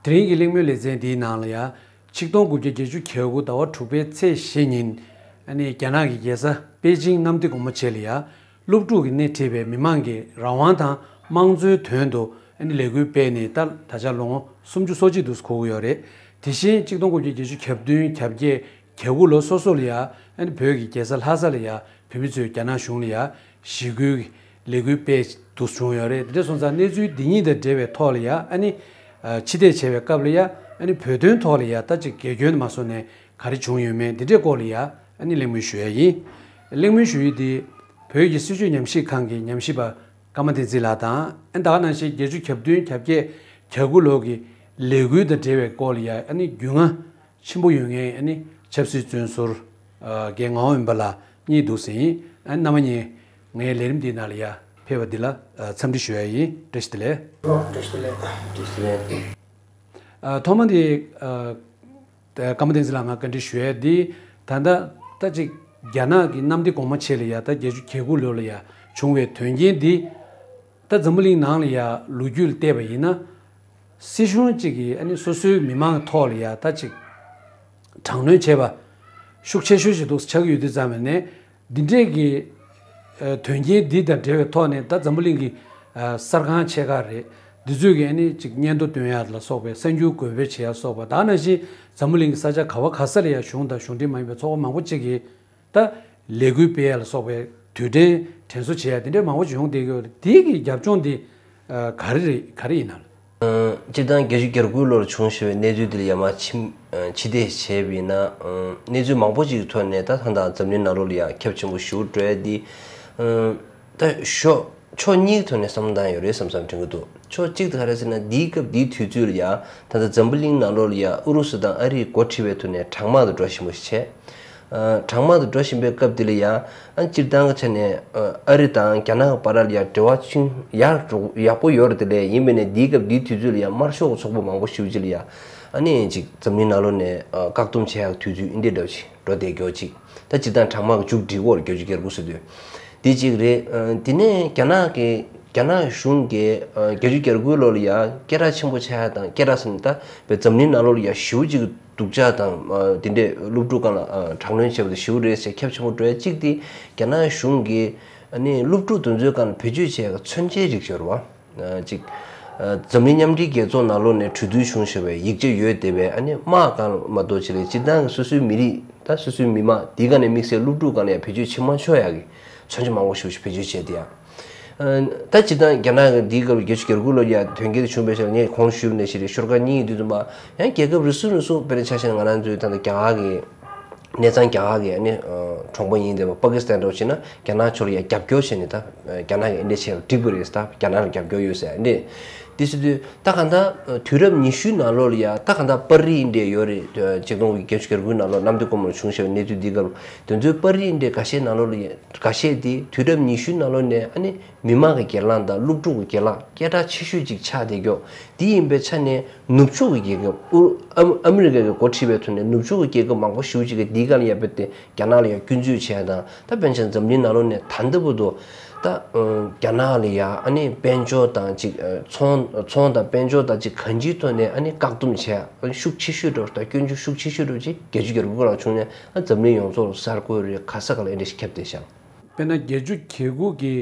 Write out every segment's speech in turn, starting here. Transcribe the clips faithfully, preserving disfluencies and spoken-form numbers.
དེ་རིང་གི་གླེང་མོལ་ལེ་ཚན་འདིའི་ནང་ལ་ཡ། ཆིག་སྟོང་དགུ་བརྒྱ་བརྒྱད་ཅུ་གྱ་དགུ་ཟླ་བ་དྲུག་པའི་ཚེས་བཞི་ཉིན། ཨ་ནི་རྒྱ་ནག་གི་རྒྱལ་ས་པེ་ཅིང་གནམ་བདེ་སྒོ་མོ་ཆེ་ལ་ཡ། སློབ་ཕྲུག་གིས་སྣེ་ཁྲིད་པའི་མི་མང་གི་རང་དབང་དང་དམངས་གཙོའི་དོན་དུ་ཨ་ནི་ལས་འགུལ་སྤེལ་ནས་ད་ད་ཆ་ལོ་ངོ་སུམ་ཅུ་སོ་གཅིག་འདུག་སེ་འཁོར་གྱི་ཡོད་རེད། དེ་བཞིན་ཆིག་སྟོང་དགུ་བརྒྱ་བརྒྱད་ཅུ་གྱ་བདུན་གྱ་བརྒྱད་གྱ་དགུ་ལོ་སོ་སོ་ལ་ཡ། ཨ་ནི་བོད་ཀྱི་རྒྱལ་ས་ལྷ་ས་ལ་ཡ། བོད་མི་ཚོས་རྒྱ་ནག་གཞུང་ལ་ཡ། ཞི་རྒོལ་གྱི་ལས་འགུལ་སྤེལ་འདུག་བྱུང་ཡོད་རེད། དེ་འདྲ་སོང་ཙང་གནས་ཚུལ་འདི་གཉིས་དང་འབྲེལ་བའི་ཐོག་ལ་ཡ། ཨ་ནི་ཨ། ཕྱི་བལྟས་བྱས་པའི་སྐབས་ལ་ཡ། ཨ་ནི་བོད་དོན་ཐོག་ལ་ཡ། ད་ཅིག་དགེ་སྐྱོན་མ་སོང་ནས་ག་རེ་བྱུང་ཡོད་མེད་འདི་འདྲའི་སྐོར་ལ་ཡ། ཨ་ནི་གླེང་མོལ་ཞུ་ཡ་ཡིན། གླེང་མོལ་ཞུ་ཡུལ་འདི་བོད་ཀྱི་སྲིད་བྱུས་ཉམས་ཞིབ་ཁང་གི་ཉམས་ཞིབ་པ་ཀརྨ་བསྟན་འཛིན་ལགས་དང་། ཨ་ནི་ད་ག་ནང་བཞིན་བརྒྱད་ཅུ་གྱ་བདུན་གྱ་བརྒྱད་གྱ་དགུ་ལོ་གི་ལས་འགུལ་དང་འབྲེལ་བའི་སྐོར་ལ་ཡ། ཨ་ནི་རྒྱུས་མངའ་ཆེན་པོ་ཡོད་མཁན་ཨ་ནི་ཆབ་སྲིད་བཙོན་ཟུར་ཨ། རྒན་ངག་དབང་སྦྱིན་པ་ལགས་གཉིས་འདུག་ཟིན། ཨ་ནི་རྣམ་པ་གཉིས་ངའི་ལས་རིམ་འདིའི་ནང་ལ་ཡ་ཕེབས་པ་འདི་ལ་ཨ། འཚམས་འདྲི་ཞུ་ཡ་ཡིན། བཀྲ་ཤིས་བདེ་ལེགས། ཨོ། བཀྲ་ཤིས་བདེ་ལེགས། བཀྲ་ཤིས་བདེ་ལེགས། ཨ། ཐོག་མ་འདི་ཨ། ཀརྨ་བསྟན་འཛིན་ལགས་ང་བཀའ་འདྲི་ཞུ་ཡ་འདི། ད་ལྟ་ད་ཅིག་རྒྱ་ནག་གི་གནམ་བདེ་སྒོ་མོ་ཆེ་ལ་ཡ། ད་བརྒྱད་ཅུ་གྱ་དགུ་ལོ་ལ་ཡ་བྱུང་བའི་དོན་རྐྱེན་འདི། ད་འཛམ་བུ་གླིང་ནང་ལ་ཡ་ལོ་རྒྱུས་ལ་བལྟས་པ་ཡིན་ན། སྲིད་གཞུང་གཅིག་གིས་ཨ་ནི་སོ་སོའི་མི་མང་གི་ཐོག་ལ་ཡ་ད་ཅིག་དྲག་གནོན་བྱས་པ་ཤུགས་ཆེ་ཤོས་ཤིག་འདུག་ཆགས་ཀྱི་ཡོད་དུས་ཙམ་ནས། འདི་འདྲས་ཀྱི་ཨ། དོན་རྐྱེན་འདི་དང་འབྲེལ་བའི་ཐོག་ནས་ད་འཛམ་བུ་གླིང་གི་ཨ། གསར་ཁང་ཆེ་ཁག་རེད། འདི་ཚོས་ཀྱི་ཨ་ནི་ཅིག་སྙན་ཐོ་འདོན་ཡ་ལ་སོགས་པའི་གསར་འགྱུར་འགོད་སྤེལ་བྱེད་ཡ་སོགས་པ། ད་ནང་བཞིན་འཛམ་བུ་གླིང་གི་ས་ཆ་ག་བ་ག་ས་ལ་ཡ་གཞུང་དང་གཞུང་འབྲེལ་མ་ཡིན་པའི་ཚོགས་པ་མང་པོ་ཅིག་གིས་ད་ལས་འགུལ་སྤེལ་ཡ་ལ་སོགས་པའི་དུས་དྲན་དྲན་གསོ་བྱེད་ཡ་དེ་འདྲའི་མང་པོ་ཅིག་ཡོང་བསྡད་ཀྱི་ཡོད་རེད། དེའི་གི་རྒྱབ་ལྗོངས་དེ་ཨ། ག་རེ་རེད། ག་རེ་ཡིན་ན། ཨ། སྤྱིར་བཏང་བརྒྱད་ཅུ་གྱ་དགུ་ལོར་བྱུང་བཞིན་པའི་གནས་ཚུལ་དེ་ལ་ཡ་མ་ཕྱི་ཨ། ཕྱི་བལྟས་བྱས་པ་ཡིན་ན། ཨ། གནས་ཚུལ་མང་པོ་ཅིག་གི་ཐོག་ནས་ད་ད་ལྟ་འཛམ་གླིང་ནང་ལོགས་ལ་ཡ་ཁྱབ་ཆེན་པོ་ཞེ་པོ་འགྲོ་ཡ་འདི། ཨ། ད་ཕྱོགས་ཕྱོགས་གཉིས་ཀྱི་ཐོག་ནས་བསམ་བློ་བཏང་ཡོད་རེད་བསམ་བསམ་དྲན་གྱི་འདུག་ཕྱོགས་གཅིག་ཏུ་ག་རེ་ཟེར་ན། འདིའི་སྐབས་འདིའི་དུས་ཚོད་ལ་ཡ་ད་ལྟ་འཛམ་བུ་གླིང་ནང་ལོགས་ལ་ཡ་ཨུ་རུ་སུ་དང་ཨ་རིས་འགོ་ཁྲིད་པའི་ཐོག་ནས་གྲང་དམག་ཏུ་འགྲོ་བཞིན་པ་ཞིག་བྱས། ཨ། གྲང་དམག་ཏུ་འགྲོ་བཞིན་པའི་སྐབས་འདི་ལ་ཡ། ཨ། སྤྱིར་བཏང་གི་ཆ་ནས་ཨ་རི་དང་རྒྱ་ནག་གི་བར་ལ་ཡ་འབྲེལ་བ་ཆུང་ཡག་ཡག་པོ་ཡོད་རེད། དེ་ལས་ཡིན་པས་ནས་འདིའི་སྐབས་འདིའི་དུས་ཚོད་ལ་ཡ་དམར་ཤོག་གི་ཚོགས་པ་མང་པོ་ཞེ་པོ་ཅིག་ལ་ཡ། ཨ་ནི་ཅིག་འཛམ་གླིང་ནང་ལོགས་ནས་ཨ། བཀག་སྡོམ་བྱེད་ཡག་དུས་ཚོད་འདི་འདྲ་ཅིག་འགྲོ་བསྡད་ཀྱོག་ཅིག་ད་སྤྱིར་བཏང་གྲང་དམག་གི་མཇུག་སྒྲིལ་སྐོར་བརྒྱད་ཅུ་གྱ་དགུ་ཟེར་དུས། འདི་གཅིག་རེད། ཨ། དེ་ནས་རྒྱ་ནག་གི་རྒྱ་ནག་གཞུང་གིས་ཨ། བརྒྱད་ཅུ་གྱ་དགུ་ལོ་ལ་ཡ་སྐད་གྲགས་ཆེན་པོ་ཆགས་ཡ་དང་། སྐད་གྲགས་ཟེར་ན་ད་བའི་འཛམ་གླིང་ནང་ལོགས་ལ་ཡ་ཞེ་པོ་ཅིག་སྡུག་ཅག་དང་། ཨ། དེ་འདྲས་སློབ་ཕྲུག་སྒང་ལ་ཨ། དྲག་གནོན་བྱས་པ་དེ་ཞེ་པོ་རེད་ཟེར་ཁྱབ་ཆེན་པོ་འགྲོ་ཡ་གཅིག་དེ། རྒྱ་ནག་གཞུང་གིས་ཨ་ནི་སློབ་ཕྲུག་དེ་ཚོའི་སྒང་ལ་བེད་སྤྱོད་བྱེད་ཡ་གི་མཚོན་ཆའི་རིགས་ཡོད་རེད་པ། ཨ། གཅིག་ཨ། འཛམ་གླིང་མཉམ་འབྲེལ་རྒྱལ་ཚོགས་ནང་ལོགས་ནས་གྲོས་བསྡུར་བྱུང་བཞག་པའི་ཡིག་ཆ་ཡོད་བསྡད་པའི་ཨ་ནི་དམག་སྒང་ལ་མ་གཏོགས་ཅིག་ལ་སྤྱིར་བཏང་གི་སོ་སོའི་མི་རིགས་དང་སོ་སོའི་མི་དམངས་དེའི་སྒང་ནས་དམིགས་བསལ་སློབ་ཕྲུག་སྒང་ལ་ཡང་བེད་སྤྱོད་བྱེད་མ་ཆོག་ཡག་གི་མཚོན་ཆ་མང་པོ་ཞིག་བེད་སྤྱོད་བྱས་བསྡད་ཡ། ཨ། ད་སྤྱིར་བཏང་རྒྱ་ནག་གི་འདིའི་སྐབས་བརྒྱད་ཅུ་གྱ་དགུ་ལོ་ཡ་དོན་རྐྱེན་དེ་བྱུང་བའི་ཤུལ་ངས་གོང་ཞུས་པ་ནང་བཞིན་རེད། ཤོ་ལོ་ཀ་གཉིས་ཡིན་དུས་ཙམ་པ་ཡང་རྒྱལ་ཁབ་རེ་ཟུང་རེ་ཟུང་། དཔེར་ན་ཆ་བཞག་ན་ང་རང་ཚོའི་ད་ལྟ་རྒྱ་གར་གྱི་གནས་ཚང་རྒྱ་གར་གྱི་ཨ་ནི་ཨ། གྲོང་པ་ཡིན་བསྡད་པ་པ་ཀི་སི་ཐན་འདྲ་བོ་བྱས་ན་རྒྱ་ནག་ཕྱོགས་ལ་ཡ་རྒྱབ་སྐྱོར་བྱས་ནས། ད་རྒྱ་ནག་གིས་འདི་འདྲ་བྱས་པ་འགྲིག་པ་རེད། ད་རྒྱ་ནག་ལ་རྒྱབ་སྐྱོར་ཡོད་ཟེར་འདི། དེ་ཟེར་དུས་ད་གང་ལྟར་དུས་རབས་ཉི་ཤུའི་ནང་ལོགས་ལ་ཡ་ད་གང་ལྟར་པར་རིས་འདྲ་ཡོད་རེད། ཆིག་སྟོང་དགུ་བརྒྱ་བརྒྱད་ཅུ་གྱ་དགུའི་ནང་ལོགས་གནམ་བདེ་སྒོ་མོར་བྱུང་བཞག་པའི་གནས་ཚུལ་འདིའི་སྐབས་དེ་ཚོའི་པར་རིས་འདྲ་འགའ་ཤས་ནང་ལོགས་ལ་ཡ། འགའ་ཤས་དེ་དུས་རབས་ཉི་ཤུའི་ནང་ལོགས་ནས་ཨ་ནི་མི་མང་གི་སྒེར་ལངས་དང་སློབ་ཕྲུག་གི་སྒེར་ལངས་སྐད་གྲགས་ཆེ་ཤོས་ཅིག་ཆགས་བསྡད་ཀྱོག་འདི་ཡིན་པའི་ཆ་ནས་ནུབ་ཕྱོགས་ཀྱི་རྒྱལ་ཁབ། ཨུ། ཨ། ཨ་མི་རི་ཀ་གིས་འགོ་ཁྲིད་པའི་ཐོག་ནས་ནུབ་ཕྱོགས་ཀྱི་རྒྱལ་ཁབ་མང་པོ་ཞེ་པོ་ཅིག་གིས་འདིའི་སྒང་ལ་ཡ་དཔེ་དེ་རྒྱ་ནག་ལ་ཡ་སྐྱོན་འཛུགས་བྱས་དང་། ད་དཔེར་ན་འཛམ་གླིང་ནང་ལོགས་ནས་ད་ལྟ་བར་དུ་ད་ཨ། རྒྱ་ནག་ལ་ཡ་ཨ་ནི་དཔལ་འབྱོར་དང་ཅིག་ཨ། ཚོང་། ཚོང་དང་དཔལ་འབྱོར་དང་ཅིག་གང་ཅིའི་ཐོག་ནས་ཨ་ནི་བཀག་སྡོམ་བྱས། ཨ། ཤུགས་ཆེ་ཤོས་འདྲ་བོ་དང་སྐྱོན་བརྗོད་ཤུགས་ཆེ་ཤོས་འདྲ་བོ་ཅིག་བརྒྱད་ཅུ་གྱ་དགུ་ལ་བྱུང་ནས། ཨ། འཛམ་གླིང་ཡོངས་རྫོགས་ལ་གསར་འགོད་རེད། ག་ས་ག་ལ་ཨེ་འདྲ་ཞིག་ཁྱབ་བསྡད་ཤག་དཔེར་ན་བརྒྱད་ཅུ་གྱ་དགུ་གི་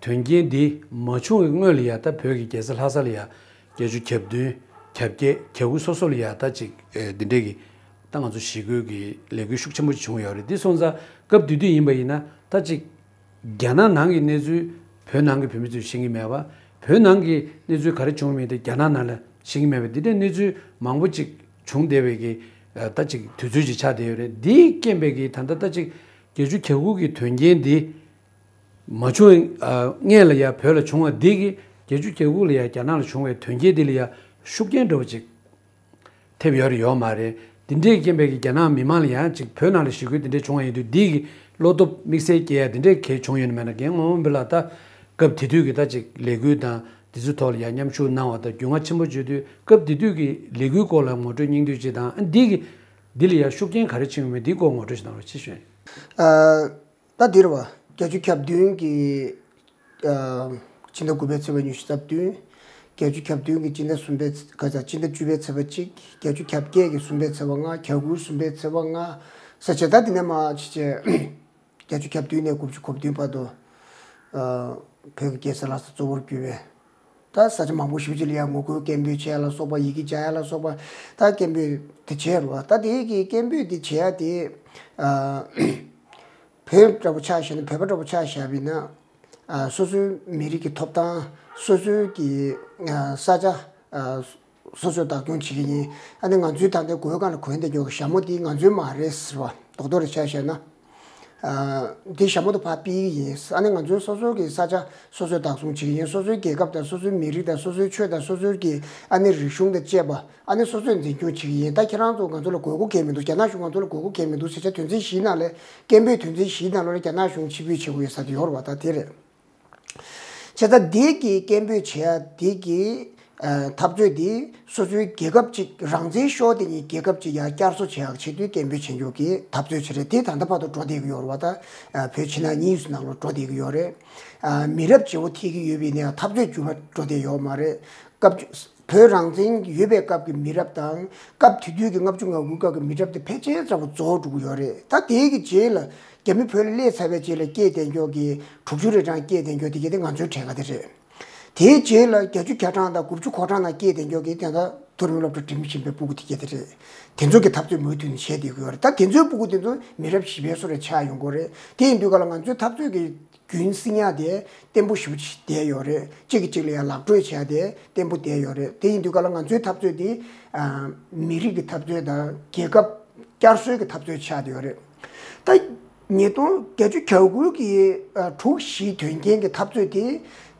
དོན་རྐྱེན་འདི་མ་བྱུང་བའི་སྔོན་ལ་ཡ། ད་བོད་ཀྱི་རྒྱལ་ས་ལྷ་ས་ལ་ཡ་བརྒྱད་ཅུ་གྱ་བདུན་གྱ་བརྒྱད་གྱ་དགུ་སོ་སོ་ལ་ཡ་ད་ཅིག་ཨེ། འདི་འདྲས་ཀྱི་ད་ང་ཚོ་ཞི་རྒོལ་གྱི་ལས་འགུལ་ཤུགས་ཆེན་པོ་ཅིག་བྱུང་ཡོད་རེད། འདི་སོང་ཙང་སྐབས་དེ་དུས་ཡིན་པ་ཡིན་ན་ད་ཅིག་རྒྱ་ནག་ནང་གི་གནས་ཚུལ་བོད་ནང་གི་བོད་མི་ཚོས་ཤེས་ཀྱི་མེད་པ། བོད་ནང་གི་གནས་ཚུལ་ག་རེ་བྱུང་མིན་དེ་རྒྱ་ནག་ནང་ལ་ཤེས་ཀྱི་མེད་པ། འདི་འདྲའི་གནས་ཚུལ་མང་པོ་ཅིག་བྱུང་བསྡད་པའི་གི་ད་ཅིག་དུས་ཚོད་ཅིག་ཆགས་བསྡད་ཡོད་རེད། འདིའི་རྐྱེན་པས་གི་ད་ལྟ་ད་ཅིག་བརྒྱད་ཅུ་གྱ་དགུ་གི་དོན་རྐྱེན་འདི་མ་བྱུང་། ཨ། སྔས་ལ་ཡ་བོད་ལ་བྱུང་བ་འདི་གིས་བརྒྱད་ཅུ་གྱ་དགུ་ལ་ཡ་རྒྱ་ནག་ལ་བྱུང་བའི་དོན་རྐྱེན་འདི་ལ་ཡ་ཤུགས་རྐྱེན་འདྲ་བོ་ཅིག་ཐེབས་ཡོད་རེད་ཡོད་མ་རེད། འདི་འདྲའི་རྐྱེན་པས་ཀྱི་རྒྱ་ནག་མི་མང་ལ་ཡང་ཅིག་བོད་ནང་ལ་ཞི་རྒོལ་འདི་འདྲའི་བྱུང་བ་ཡིན་དུས། འདི་གི་བློ་སྟོབས་དམིགས་བསལ་སྐྱེ་ཡ་འདི་འདྲའི་གལ་བྱུང་ཡོད་ན་མེད་ན། རྒན་ངག་དབང་སྦྱིན་པ་ལགས། ད་སྐབས་དེ་དུས་ཀྱི་ད་ཅིག་ལས་འགུལ་དང་འདི་ཚོའི་ཐོག་ལ་ཡང་མཉམ་ཞུགས་གནང་བ་དང་རྒྱུས་མངའ་ཆེན་པོ་བརྗོད་དུས། སྐབས་དེ་དུས་ཀྱི་ལས་འགུལ་སྐོར་ལ་ངོ་སྤྲོད་སྙིང་བསྡུས་ཅིག་དང་། ཨ། འདི་གི་འདི་ལ་ཡང་ཤུགས་རྐྱེན་ག་རེ་ཕྱིན་ཡོད་མེད་འདིའི་སྐོར་ངོ་སྤྲོད་ཅིག་གནང་རོགས་ཞེས་ཞུ། ཨ། ད་འདིར་བ་བརྒྱད་ཅུ་གྱ་བདུན་གྱི་ཨ། ཕྱི་ཟླ་དགུ་པའི་ཚེས་པ་ཉི་ཤུ་རྩ་བདུན། བརྒྱད་ཅུ་གྱ་བདུན་གྱི་སྤྱི་ཟླ་གསུམ་པའི་ཚེ་ག་ཚ་སྤྱི་ཟླ་བཅུ་པའི་ཚེས་པ་གཅིག་བརྒྱད་ཅུ་གྱ་བརྒྱད་ཀྱི་གསུམ་པའི་ཚེས་པ་ལྔ། གྱ་དགུའི་གསུམ་པའི་ཚེས་པ་ལྔ། ས་བྱས་ད་འདི་ནས་མར་བྱས་བྱས། བརྒྱད་ཅུ་གྱ་བདུན་ནས་དགུ་བཅུ་གོ་བདུན་བར་དུ། ཨ། བོད་ཀྱི་རྒྱལ་ས་ལྷ་ས་གཙོ་བོར་གྱུར་བའི། ད་ས་ཆ་མང་པོ་ཞེ་པོ་ཅིག་ལ་ཡང་ངོ་རྒོལ་སྐད་འབོད་བྱས་ལ་སོགས་པ། ཡི་གེ་སྦྱར་ཡ་ལ་སོགས་པ། ད་སྐད་འབོད་དེ་བྱས་རེད་བ། ད་དེའི་གི་སྐད་འབོད་དེ་བྱས་ཡ་དེ། ཨ། བོད་འདྲ་པོ་ཆ་བཞག་ན། བོད་པ་འདྲ་པོ་ཆ་བཞག་པ་ཡིན་ན། ཨ། སོ་སོའི་མི་རིགས་ཀྱི་ཐོབ་ཐང་། སོ་སོའི་གི། ཨ། ས་ཆ། ཨ། སོ་སོས་བདག་སྐྱོང་བྱེད་ཀྱི་ཡིན། ཨ་ནི་ང་ཚོའི་ད་ལྟའི་མགོའི་སྒང་ལ་གོན་བསྡད་ཀྱོག་གི་ཞྭ་མོ་འདི་ང་ཚོའི་མ་རེད་ཟེར་བ། རྡོག་རྡོག་རེ་ཆ་བཞག་ན། ཨ། འདི་ཞྭ་མོ་དེ་ཕར་ཕུད་ཀྱི་ཡིན། ཨ་ནི་ང་ཚོའི་སོ་སོའི་གི་ས་ཆ་སོ་སོས་བདག་བཟུང་བྱེད་ཀྱི་ཡིན། སོ་སོའི་རྒྱལ་ཁབ་དང་། སོ་སོའི་མི་རིགས་དང་། སོ་སོའི་ཆོས་དང་། སོ་སོའི་གི་ཨ་ནི་རིག་གཞུང་དང་བཅས་པ་ཨ་ནི་སོ་སོས་འཛིན་སྐྱོང་བྱེད་ཀྱི་ཡིན། ད་ཁྱེད་རང་ཚོ་ང་ཚོ་ལ་དགོས་མཁོ་གང་ཡང་མི་འདུག་རྒྱ་ནག་གཞུང་ང་ཚོ་ལ་དགོས་མཁོ་གང་ཡང་མི་འདུག་ཟེར་བྱས་དོན་ཚན་བཞིའི་ནང་ལས། སྐད་འབོད་དོན་ཚན་བཞིའི་ནང་ལོགས་ལ་རྒྱ་ནག་གཞུང་ཕྱིར་འབུད་བྱེད་དགོས་ཡོད་ས་དེ་ཡོད་རེད་བ། ད་དེ་རེད། བྱས་ཙང་འདི་གི་སྐད་འབོད་བྱེད་ཡ་འདི་གི། ཨ། འཐབ་རྩོད་འདི་སོ་སོའི་རྒྱལ་ཁབ་ཅིག་རང་བཙན་ཤོར་དེ་ཉིད་རྒྱལ་ཁབ་ཅིག་ཡར་བསྐྱར་གསོ་བྱེད་ཡག་ཆེད་དུ་སྐད་འབོད་བྱེད་རྒྱུ་གི་འཐབ་རྩོད་ཅིག་རེད། དེ་ད་ལྟ་བར་དུ་འགྲོ་བསྡད་ཀྱི་ཡོད་རེད་བ། ད། ཨ། བོད་ཕྱི་ནང་གཉིས་སུ་ནང་ལོགས་འགྲོ་བསྡད་ཀྱི་ཡོད་རེད། ཨ། མི་རབས་བརྗེ་བོ་ཐེབས་ཀྱི་ཡོད་པའི་ནས་འཐབ་རྩོད་འགྱུར་བ་འགྲོ་བསྡད་ཡོད་མ་རེད། སྐབས་བོད་རང་བཙན་ཡོད་པའི་སྐབས་ཀྱི་མི་རབས་དང་། སྐབས་དེ་དུས་ཀྱི་ལྔ་བཅུ་ང་དགུའི་སྐབས་ཀྱི་མི་རབས་དེ་ཕལ་ཆེར་ཚང་མ་རྫོགས་འགྲོ་གི་ཡོད་རེད། ད་དེའི་གི་རྗེས་ལ་རྒྱ་མི་བོད་ལ་སླེབས་ཚར་བའི་རྗེས་ལ་སྐྱེས་བསྡད་ཀྱོག་གི་དྲུག་ཅུ་རེ་གྲངས་སྐྱེས་བསྡད་ཀྱོག་དེ་ག་དེ་ང་ཚོའི་གྲས་ག་དེ་རེད། དེའི་རྗེས་ལ་བརྒྱད་ཅུ་གྱ་གྲངས་དང་དགུ་བཅུ་གོ་གྲངས་ནང་སྐྱེས་བསྡད་ཀྱོག་གི་དེ་འདྲ་མཐོ་རིམ་སློབ་གྲྭ་འགྲིམ་བཞིན་པའི་སྤུ་གུ་དེ་ག་དེ་རེད། དེ་ཚོ་གི་འཐབ་རྩོད་མུ་མཐུད་ནས་བྱས་བསྡད་ཀྱི་ཡོད་རེད། ད་དེ་ཚོའི་སྤུ་གུ་དེ་ཚོ་མི་རབས་བཞི་པའི་བཟོ་འདྲ་ཆགས་ཡོང་གི་རེད། དེ་ཡིན་དུས་ག་ལ་ང་ཚོའི་འཐབ་རྩོད་ཀྱི་རྒྱུན་བསྲིང་ཡ་དེ་བརྟན་པོ་ཞེ་པོ་ཅིག་བསྡད་ཡོད་རེད། གཅིག་གིས་གཅིག་ལ་ཡང་ལག་འགྲོས་བྱེད་ཡ་དེ་བརྟན་པོ་བསྡད་ཡོད་རེད། དེ་ཡིན་དུས་ག་ལ་ང་ཚོའི་འཐབ་རྩོད་དེ། ཨ། མི་རིགས་ཀྱི་འཐབ་རྩོད་དང་རྒྱལ་ཁབ་བསྐྱར་གསོའི་གི་འཐབ་རྩོད་ཆགས་བསྡད་ཡོད་རེད། ད་ཉིས་སྟོང་བརྒྱད་ཅུ་གྱ་དགུ་གི། ཨ། དྲུག་བཞི་དོན་རྐྱེན་གྱི་འཐབ་རྩོད་དེ་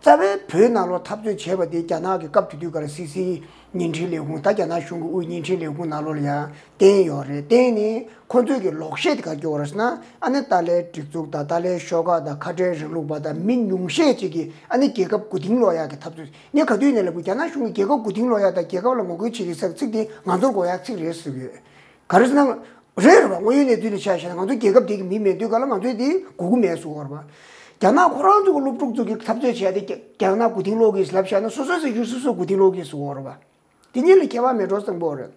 རྩ་བའི་བོད་ནང་ལོགས་འཐབ་རྩོད་བྱས་པ་དེ་རྒྱ་ནག་གི་སྐབས་དེ་དུས་ག་ལ་སི་སི་བརྙན་འཕྲིན་ལས་ཁུངས། ད་རྒྱ་ནག་གཞུང་གི་དབུས་བརྙན་འཕྲིན་ལས་ཁུངས་ནང་ལོགས་ལ་ཡང་བསྟན་ཡོད་རེད། བསྟན་ནས་ཁོ་ཚོས་ཀྱི་ལོག་བཤད་དེ་ག་རེ་སྐྱོར་བ་རེད་ཟེར་ན། ཨ་ནི་ཏཱ་ལའི་སྒྲིག་འཛུགས་དང་། ཏཱ་ལའི་ཤོག་ཁག་དང་། ཁ་བྲལ་རིང་ལུགས་པ་དང་། མི་ཉུང་ཤས་ཅིག་གིས་ཨ་ནི་རྒྱལ་ཁབ་མགོ་རྟིང་སློག་ཡག་གི་འཐབ་རྩོད། ངས་ག་དུས་ནས་ལབ་དགོས། རྒྱ་ནག་གཞུང་གིས་རྒྱལ་ཁབ་མགོ་རྟིང་སློག་ཡག་དང་རྒྱལ་ཁབ་ལ་ངོ་རྒོལ་བྱེད་ཀྱི་ཟེར་ཚིག་དེ་ང་ཚོར་གོ་ཡག་ཚིག་རེད་ཟེར་གྱི་ཡོད། ག་རེ་ཟེར་ན། རེད་རེད་བ། དངོས་ཡོད་གནས་ཚུལ་ནས་ཆ་བཞག་ན་ང་ཚོ་རྒྱལ་ཁབ་དེ་གི་མི་མེད་དུས་ག་ལ་ང་ཚོས་དེ་དགོས་ཀྱི་མེད་ཟེར་གྱི་ཡོད་རེད་བ། རྒྱ་ནག་ཁོ་རང་ཚོ་གི་སློབ་ཕྲུག་ཚོ་གི་འཐབ་རྩོད་བྱས་ཏེ་རྒྱ་རྒྱ་ནག་མགོ་རྟིང་སློག་གི་ལབ་བཞག་ན། སོ་སོའི་ཟེར་རྒྱུ་སོ་སོ་མགོ་རྟིང་སློག་གི་ཟེར་གྱི་ཡོད་རེད་བ། དེ་གཉིས་ལ་ཁྱད་པར་མེད་འགྲོ་བཟང་པོ་རེད།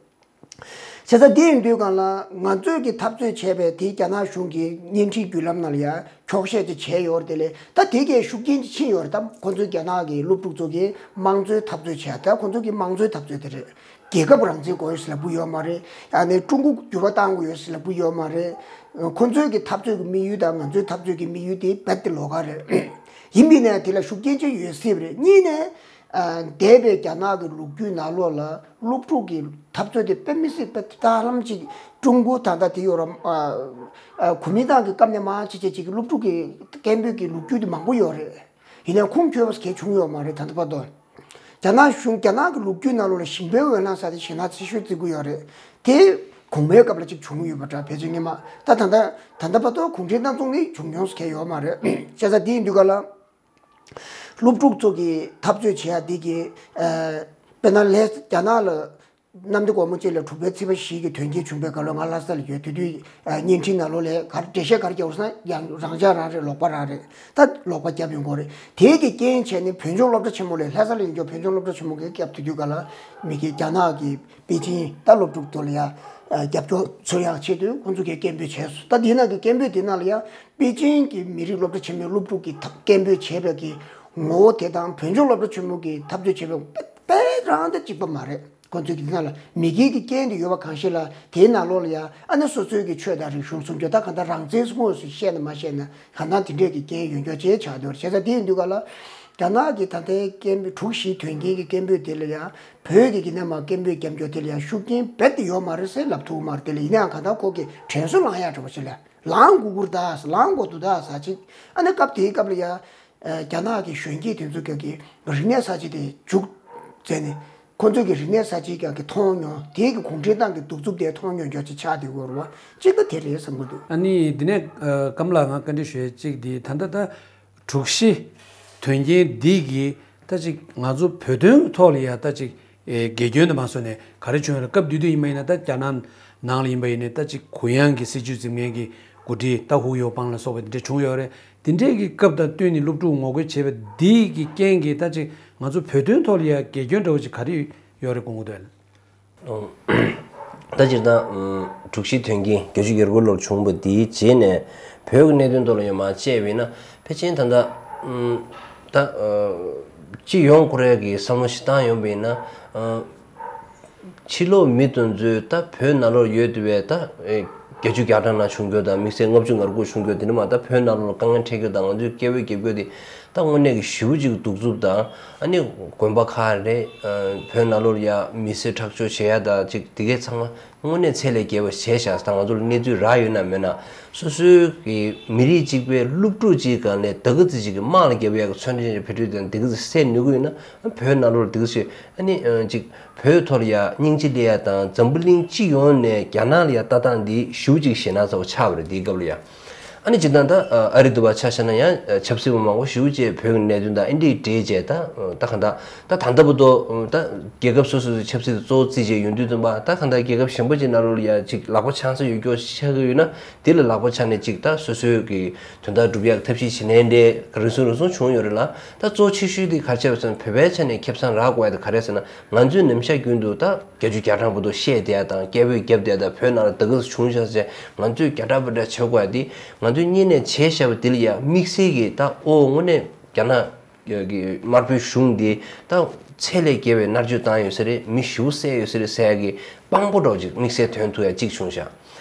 བྱས་ཙང་དེ་ཡིན་དུས་གང་ལ་ང་ཚོས་ཀྱི་འཐབ་རྩོད་བྱས་པའི་དེའི་རྒྱ་ནག་གཞུང་གི་བརྙན་འཕྲིན་བརྒྱུད་ལམ་ནང་ལ་ཡང་འཁྱོག་བཤད་ཅིག་བྱས་ཡོད་རེད། དེ་ལས་ད་དེ་གའི་ཤུགས་རྐྱེན་ཅིག་ཕྱིན་ཡོད་རེད། ད་ཁོ་ཚོའི་རྒྱ་ནག་གི་སློབ་ཕྲུག་ཚོ་གིས་དམངས་གཙོའི་འཐབ་རྩོད་བྱས། ད་ཁོ་ཚོ་གི་དམངས་གཙོའི་འཐབ་རྩོད་དེ་རེད། རྒྱལ་ཁབ་རང་བཙན་དགོས་ཡོད་ཟེར་ལབ་ཀྱི་ཡོད་མ་རེད། ཨ་ནི་ཀྲུང་གོ་འགྱུར་བ་གཏང་དགོས་ཡོད་ཟེར་ལབ་ཀྱི་ཡོད་མ་རེད། ཁོ་ཚོའི་གི་འཐབ་རྩོད་ཀྱི་དམིགས་ཡུལ་དང་ང་ཚོའི་འཐབ་རྩོད་ཀྱི་དམིགས་ཡུལ་དེ་རྦད་དེ་ལོགས་ཀ་རེད། ཡིན་པས་ན་དེ་ལ་ཤུགས་རྐྱེན་ཅིག་ཡོད་སྲིད་པ་རེད། གཉིས་ནས། ཨ། འདས་པའི་རྒྱ་ནག་གི་ལོ་རྒྱུས་ནང་ལོགས་ལ་སློབ་ཕྲུག་གི་འཐབ་རྩོད་དེ་དཔེ་མི་སྲིད། དཔེ་ད་ཧ་ལམ་ཅིག་ཀྲུང་གོ་ད་ལྟ་དེ་ཡོད་ར། ཨ། ཨ། གོ་མིན་ཏང་གི་སྐབས་ནས་མར་ཅིག་ཅིག་ཅིག་གི་སློབ་ཕྲུག་གི་སྐད་འབོད་ཀྱི་ལོ་རྒྱུས་དེ་མང་པོ་ཡོད་རེད། ཡིན་ནའི་ཁུངས་འཁྱོལ་བ་གང་ཡང་བྱུང་ཡོད་མ་རེད། ད་ལྟ་བར་དུ། རྒྱ་ནག་གཞུང་། རྒྱ་ནག་གི་ལོ་རྒྱུས་ནང་ལོགས་ལ་ཞིང་པའི་འོད་སྣང་ཟེར་དེ་ཞེད་སྣང་ཆེ་ཤོས་བརྩི་གི་ཡོད་རེད། དེ་གོང་མའི་སྐབས་ལ་ཅིག་བྱུང་ཡོད་པ་འདྲ། ཕལ་ཆེར་སྔོན་མ། ད་ད་ལྟ་ད་ལྟ་བར་དུ་གུང་ཁྲན་ཏང་བཙུགས་ནས་བྱུང་མྱོང་ཟེར་མཁན་ཡོད་མ་རེད། བྱས་ཙང་དེ་ཡིན་དུས་ག་ལ། སློབ་ཕྲུག་ཚོ་གི་འཐབ་རྩོད་བྱེད་ཡ་འདི་གི། ཨ། དཔེར་ན་ལྷ། རྒྱ་ནག་ལ་གནམ་བདེ་སྒོ་མོ་ཅན་ལ་དྲུག་པའི་ཚེས་པ་བཞི་གི་དོན་རྐྱེན་བྱུང་པའི་སྐབས་ལ་ང་ལྷ་ས་ལ་ཡོད། དེ་དུས། ཨ། བརྙན་འཕྲིན་ནང་ལོགས་ལ་ག་རེ་འགྲེལ་བཤད་ག་རེ་བརྒྱབ་ཡོད་ཟེར་ན། ཡང་རང་འཇགས་རང་རེད། ལོག་པ་རང་རེད། ད་ལོག་པ་བརྒྱབ་ཡོང་གི་རེད། དེ་གི་རྐྱེན་བྱས་ནས་བོད་ལྗོངས་སློབ་གྲྭ་ཆེན་མོ་ལ། ལྷ་ས་ལ་ཡོད་མཁན་བོད་ལྗོངས་སློབ་གྲྭ་ཆེན་མོ་གི་སྐབས་དེ་དུས་ག་ལ་མི་གི་རྒྱ་ནག་གི་པེ་ཅིན་ད་སློབ་ཕྲུག་ཚོ་ལ་ཡ། ཨ། རྒྱབ་སྐྱོར་འཚོལ་ཡག་ཆེད་དུ་ཁོང་ཚོ་གིས་སྐད་འབོད་བྱས་སོང་། ད་དེ་ནང་གི་སྐད་འབོད་དེ་ནང་ལ་ཡ་པེ་ཅིན་གྱི་མི་རིགས་སློབ་གྲྭ་ཆེན་མོའི་སློབ་ཕྲུག་གིས་ཐ། སྐད་འབོད་བྱས་པའི་གི་ངོ་བོ་དེ་དང་བོད་ལྗོངས་སློབ་གྲྭ་ཆེན་མོ་གིས་འཐབ་རྩོད་བྱས་པའི་དཔེ་རང་དང་གཅིག་པ་མ་རེད། ཁོང་ཚོ་གི་དེ་ནང་ལ་མི་སྒེར་གྱི་སྐད་དེ་ཡོད་པ་གང་ཞིག་ལ། དེའི་ནང་ལོགས་ལ་ཡ་ཨ་ནི་སོ་སོའི་གི་ཆོས་དང་རིག་གཞུང་སྲུང་སྐྱོབ། ད་གང་ལྟར་རང་བཙན་དངོས་སུ་བཤད་ན་མ་བཤད་ན་གང་ལྟར་དེ་འདྲས་ཀྱི་སྐད་ཡོད་མཁན་ཅིག་ཆགས་འདུག་བྱས་ཙང་དེ་ཡིན་དུས་ག་ལ། རྒྱ་ནག་གི་ད་ལྟའི་སྐད་འབོད། དྲུག་བཞི་དོན་རྐྱེན་གྱི་སྐད་འབོད་དེ་ལ་ཡ། བོད་ཀྱི་ཡིན་ན་མ་སྐད་འབོད་རྒྱབ་སྐྱོར་དེ་ལ་ཡང་ཤུགས་རྐྱེན་རྦད་དེ་ཡོད་མ་རེད་ཟེར་ལབ་ཐུབ་མ་རེད། དེ་ལ་ཡིན་ན་ཡང་གང་ལྟར་ཁོ་གི་དྲན་གསོ་ལངས་ཡག་འདྲ་པོ་ཅིག་ལ་ལངས་དགོས་ཀྱི་རེད་ད། ལངས་དགོས་འདུག་ད་ཟེར་ཅིག་ཨ་ནི་སྐབས་དེའི་སྐབས་ལ་ཡ། ཨ། རྒྱ་ནག་གི་གཞོན་སྐྱེས་དེ་ཚོ་གི་རིག་གནས་གསར་བརྗེ་དེ་མཇུག་མཛད་ནས། ཁོ་ཚོ་གི་རིག་གནས་གསར་བརྗེ་ཀྱང་གི་མཐོང་མྱོང་། དེའི་གི་གུང་ཁྲན་ཏང་གི་གདུག་རྩུབ་དེ་མཐོང་མྱོང་ཀྱང་ཅིག་ཆགས་བསྡད་ཡོད་རེད་བ། གཅིག་པ་དེ་རེད་བསམ་གྱི་འདུག་ཨ་ནི་འདི་ནས། ཨ། ཀམ་ལགས་ང་བཀའ་འདྲི་ཞུ་ཡ་གཅིག་འདི་ད་ལྟ་ད། དྲུག་བཞི་དོན་རྐྱེན་འདི་གིས་ད་ཅིག་ང་ཚོ་བོད་དོན་གྱི་ཐོག་ལ་ཡ་ད་ཅིག་ཨེ། དགེ་སྐྱོན་དུ་མ་བཟོས་ནས་ག་རེ་བྱུང་ཡོད་རེད། སྐབས་དེ་དུས་ཡིན་པ་ཡིན་ན་ད་རྒྱ་ནག་ནང་ལ་ཡིན་པ་ཡིན་ནའི་ད་ཅིག་གུ་ཡངས་ཀྱི་སྲིད་བྱུས་འཛིན་མཁན་གྱི་ འགོ་ཁྲིད་ད་ཧུའུ་ཡོ་པང་ལ་སོགས་པ་འདི་འདྲ་བྱུང་ཡོད་རེད། འདི་འདྲའི་གི་སྐབས་དང་བསྟུན་ནས་སློབ་ཕྲུག་ངོ་རྒོལ་བྱས་པ་འདིའི་གི་རྐྱེན་གྱིས་ད་ཅིག་ང་ཚོ་བོད་དོན་ཐོག་ལ་ཡ་དགེ་སྐྱོན་འདྲ་བོ་ཅིག་ག་རེ་ཡོད་རེད་དགོངས་ཀྱི་འདུག་ཨ། ད་སྤྱིར་བཏང་དྲུག་བཞི་དོན་རྐྱེན་བརྒྱད་ཅུ་གྱ་དགུ་ལོར་བྱུང་བ་དེའི་རྗེས་ནས་བོད་ཀྱི་གནད་དོན་ཐོག་ལ་ཡང་མར་དཔྱད་པ་ཡིན་ན་ཕལ་ཆེར་ད་ལྟ་ད་སྤྱི་ཡོངས་ཁོ་རའི་གི་བསམ་བློ་ཞིག་བཏང་ཡོང་བ་ཡིན་ན། ཕྱི་ལོགས་མི་དེ་ཚོས་ད་བོད་ནང་ལོགས་ཡོད་དེ་བས་ད་ཨེ་བརྒྱད་ཅུ་གྱ་གྲངས་ནང་བྱུང་རྒྱུ་དང་དམིགས་བསལ་ལྔ་བཅུ་ང་དགུ་བྱུང་རྒྱུ་དེ་འདྲ་མ་ད་བོད་ནང་ལོགས་ལ་དཀའ་ངལ་འཕྲད་རྒྱུ་དང་ང་ཚོའི་སྐད་འབོད་རྒྱབ་རྒྱུ་དེ་ད་དངོས་གནས་ཀྱི་ཞེ་པོ་ཅིག་གདུག་རྩུབ་དང་ཨ་ནི་དགོན་པ་ཁག་རེད། བོད་ནང་ལོགས་ལ་ཡ་མི་སེར་ཁྲག་སྦྱོར་བྱེད་ཡ་དང་ཅིག་དེ་གའི་ཚང་མ་དངོས་གནས་ཚད་ལས་བརྒལ་བ་བྱས་ཤག་ད་ང་ཚོ་ལ་གནས་ཚུལ་རག་ཡོད་ན་མེད་ན། སོ་སོའི་གི་མི་རིགས་གཅིག་པའི་སློབ་ཕྲུག་གཅིག་སྒང་ནས་ད་ག་ཙི་ཅིག་གི་དམག་ལ་བརྒྱབ་ཡག་གི་མཚོན་རྟེན་ཅིག་བེད་སྤྱོད་དང་དེ་ག་ཙི་སེལ་ནུས་ཀྱི་ཡོད་ན། བོད་ནང་ལོགས་ལ་དེ་ག་ཙི་ཨ་ནི་ཅིག་བོད་ཐོག་ལ་ཡ་སྙིང་རྗེ་སླེབས་ཡ་དང་འཛམ་བུ་གླིང་སྤྱི་ཡོངས་ནས་རྒྱ་ནག་ལ་ཡ་ལྟ་སྟངས་འདི་ཞེ་པོ་ཅིག་ཞེད་སྣང་ཚ་པོ་ཆགས་པ་རེད་དེའི་སྐབས་ལ་ཡ། ཨ་ནི་སྤྱིར་བཏང་ད་ཨ་རི་འདི་པར་ཆ་བཞག་ན་ཡང་ཆབ་སྲིད་པ་མང་པོ་ཞེ་པོ་ཅིག་བོད་ཀྱི་གནད་དོན་དང་ཨེ་འདྲ་འདྲེས་བྱས་ད་ད་ག་འདྲ་ད་ད་ལྟ་བར་དུ་ད་རྒྱལ་ཁབ་སོ་སོ་སོའི་ཆབ་སྲིད་དེ་གཙོ་བོ་བརྩིས་བྱས་ཡོང་དུས་ཙམ་པ་ད་ག་འདྲ་རྒྱལ་ཁབ་གཞན་པ་ཅིག་ནང་ལོགས་ལ་ཡ་ཅིག་ལག་པ་འཆང་ས་ཡོད་སྐྱོ་ཆགས་ཀྱི་ཡོད་ན། དེ་ལ་ལག་པ་འཆང་ནས་ཅིག་ད་སོ་སོའི་གི་དོན་དག་སྒྲུབ་ཡག་ཐབས་ཤེས་བྱེད་ནའི་འདྲ་རེ་ཟུང་རེ་ཟུང་བྱུང་ཡོད་རེད་ལ། ད་གཙོ་ཆེ་ཤོས་དེ་ག་རེ་བྱས་པ་ཟེར་ན་བོད་པའི་ཆ་ནས་ཁེ་བཟང་རག་དགོས་ཡ་དེ་ག་རེ་ཟེར་ན་ང་ཚོས་ནམ་ཞག་རྒྱུན་དུ་ད་བརྒྱད་ཅུ་གྱ་གྲངས་བར་དུ་བཤད་བསྡད་ཡ་དང་སྐད་འབོད་བརྒྱབ་བསྡད་ཡ་དང་བོད་ནང་ལ་དེ་ག་ཙམ་བྱུང་ཤག་ཟེར་ང་ཚོས་རྒྱ་གྲགས་པ་འདྲ་བྱེད་དགོས་ཡ་དེ་ང་ཚོས་གཉིས་ནས་བྱས་བཞག་པ་དེ་ལ་ཡ་དམིགས་བསལ་གྱི་ད་ཨོ་དངོས་གནས་རྒྱ་ནག་གི་དམར་པོའི་གཞུང་འདི་ད་ཚད་ལས་བརྒལ་བའི་མནར་གཅོད་བཏང་ཡོད་ས་རེད། མི་ཞེ་པོ་བསད་ཡོད་ས་རེད་ཟེར་ཡ་གི་དཔང་པོ་འདྲ་བོ་ཅིག་དམིགས་བསལ་ཐོན་ཐུབ་ཡ་གཅིག་བྱུང་ཤག་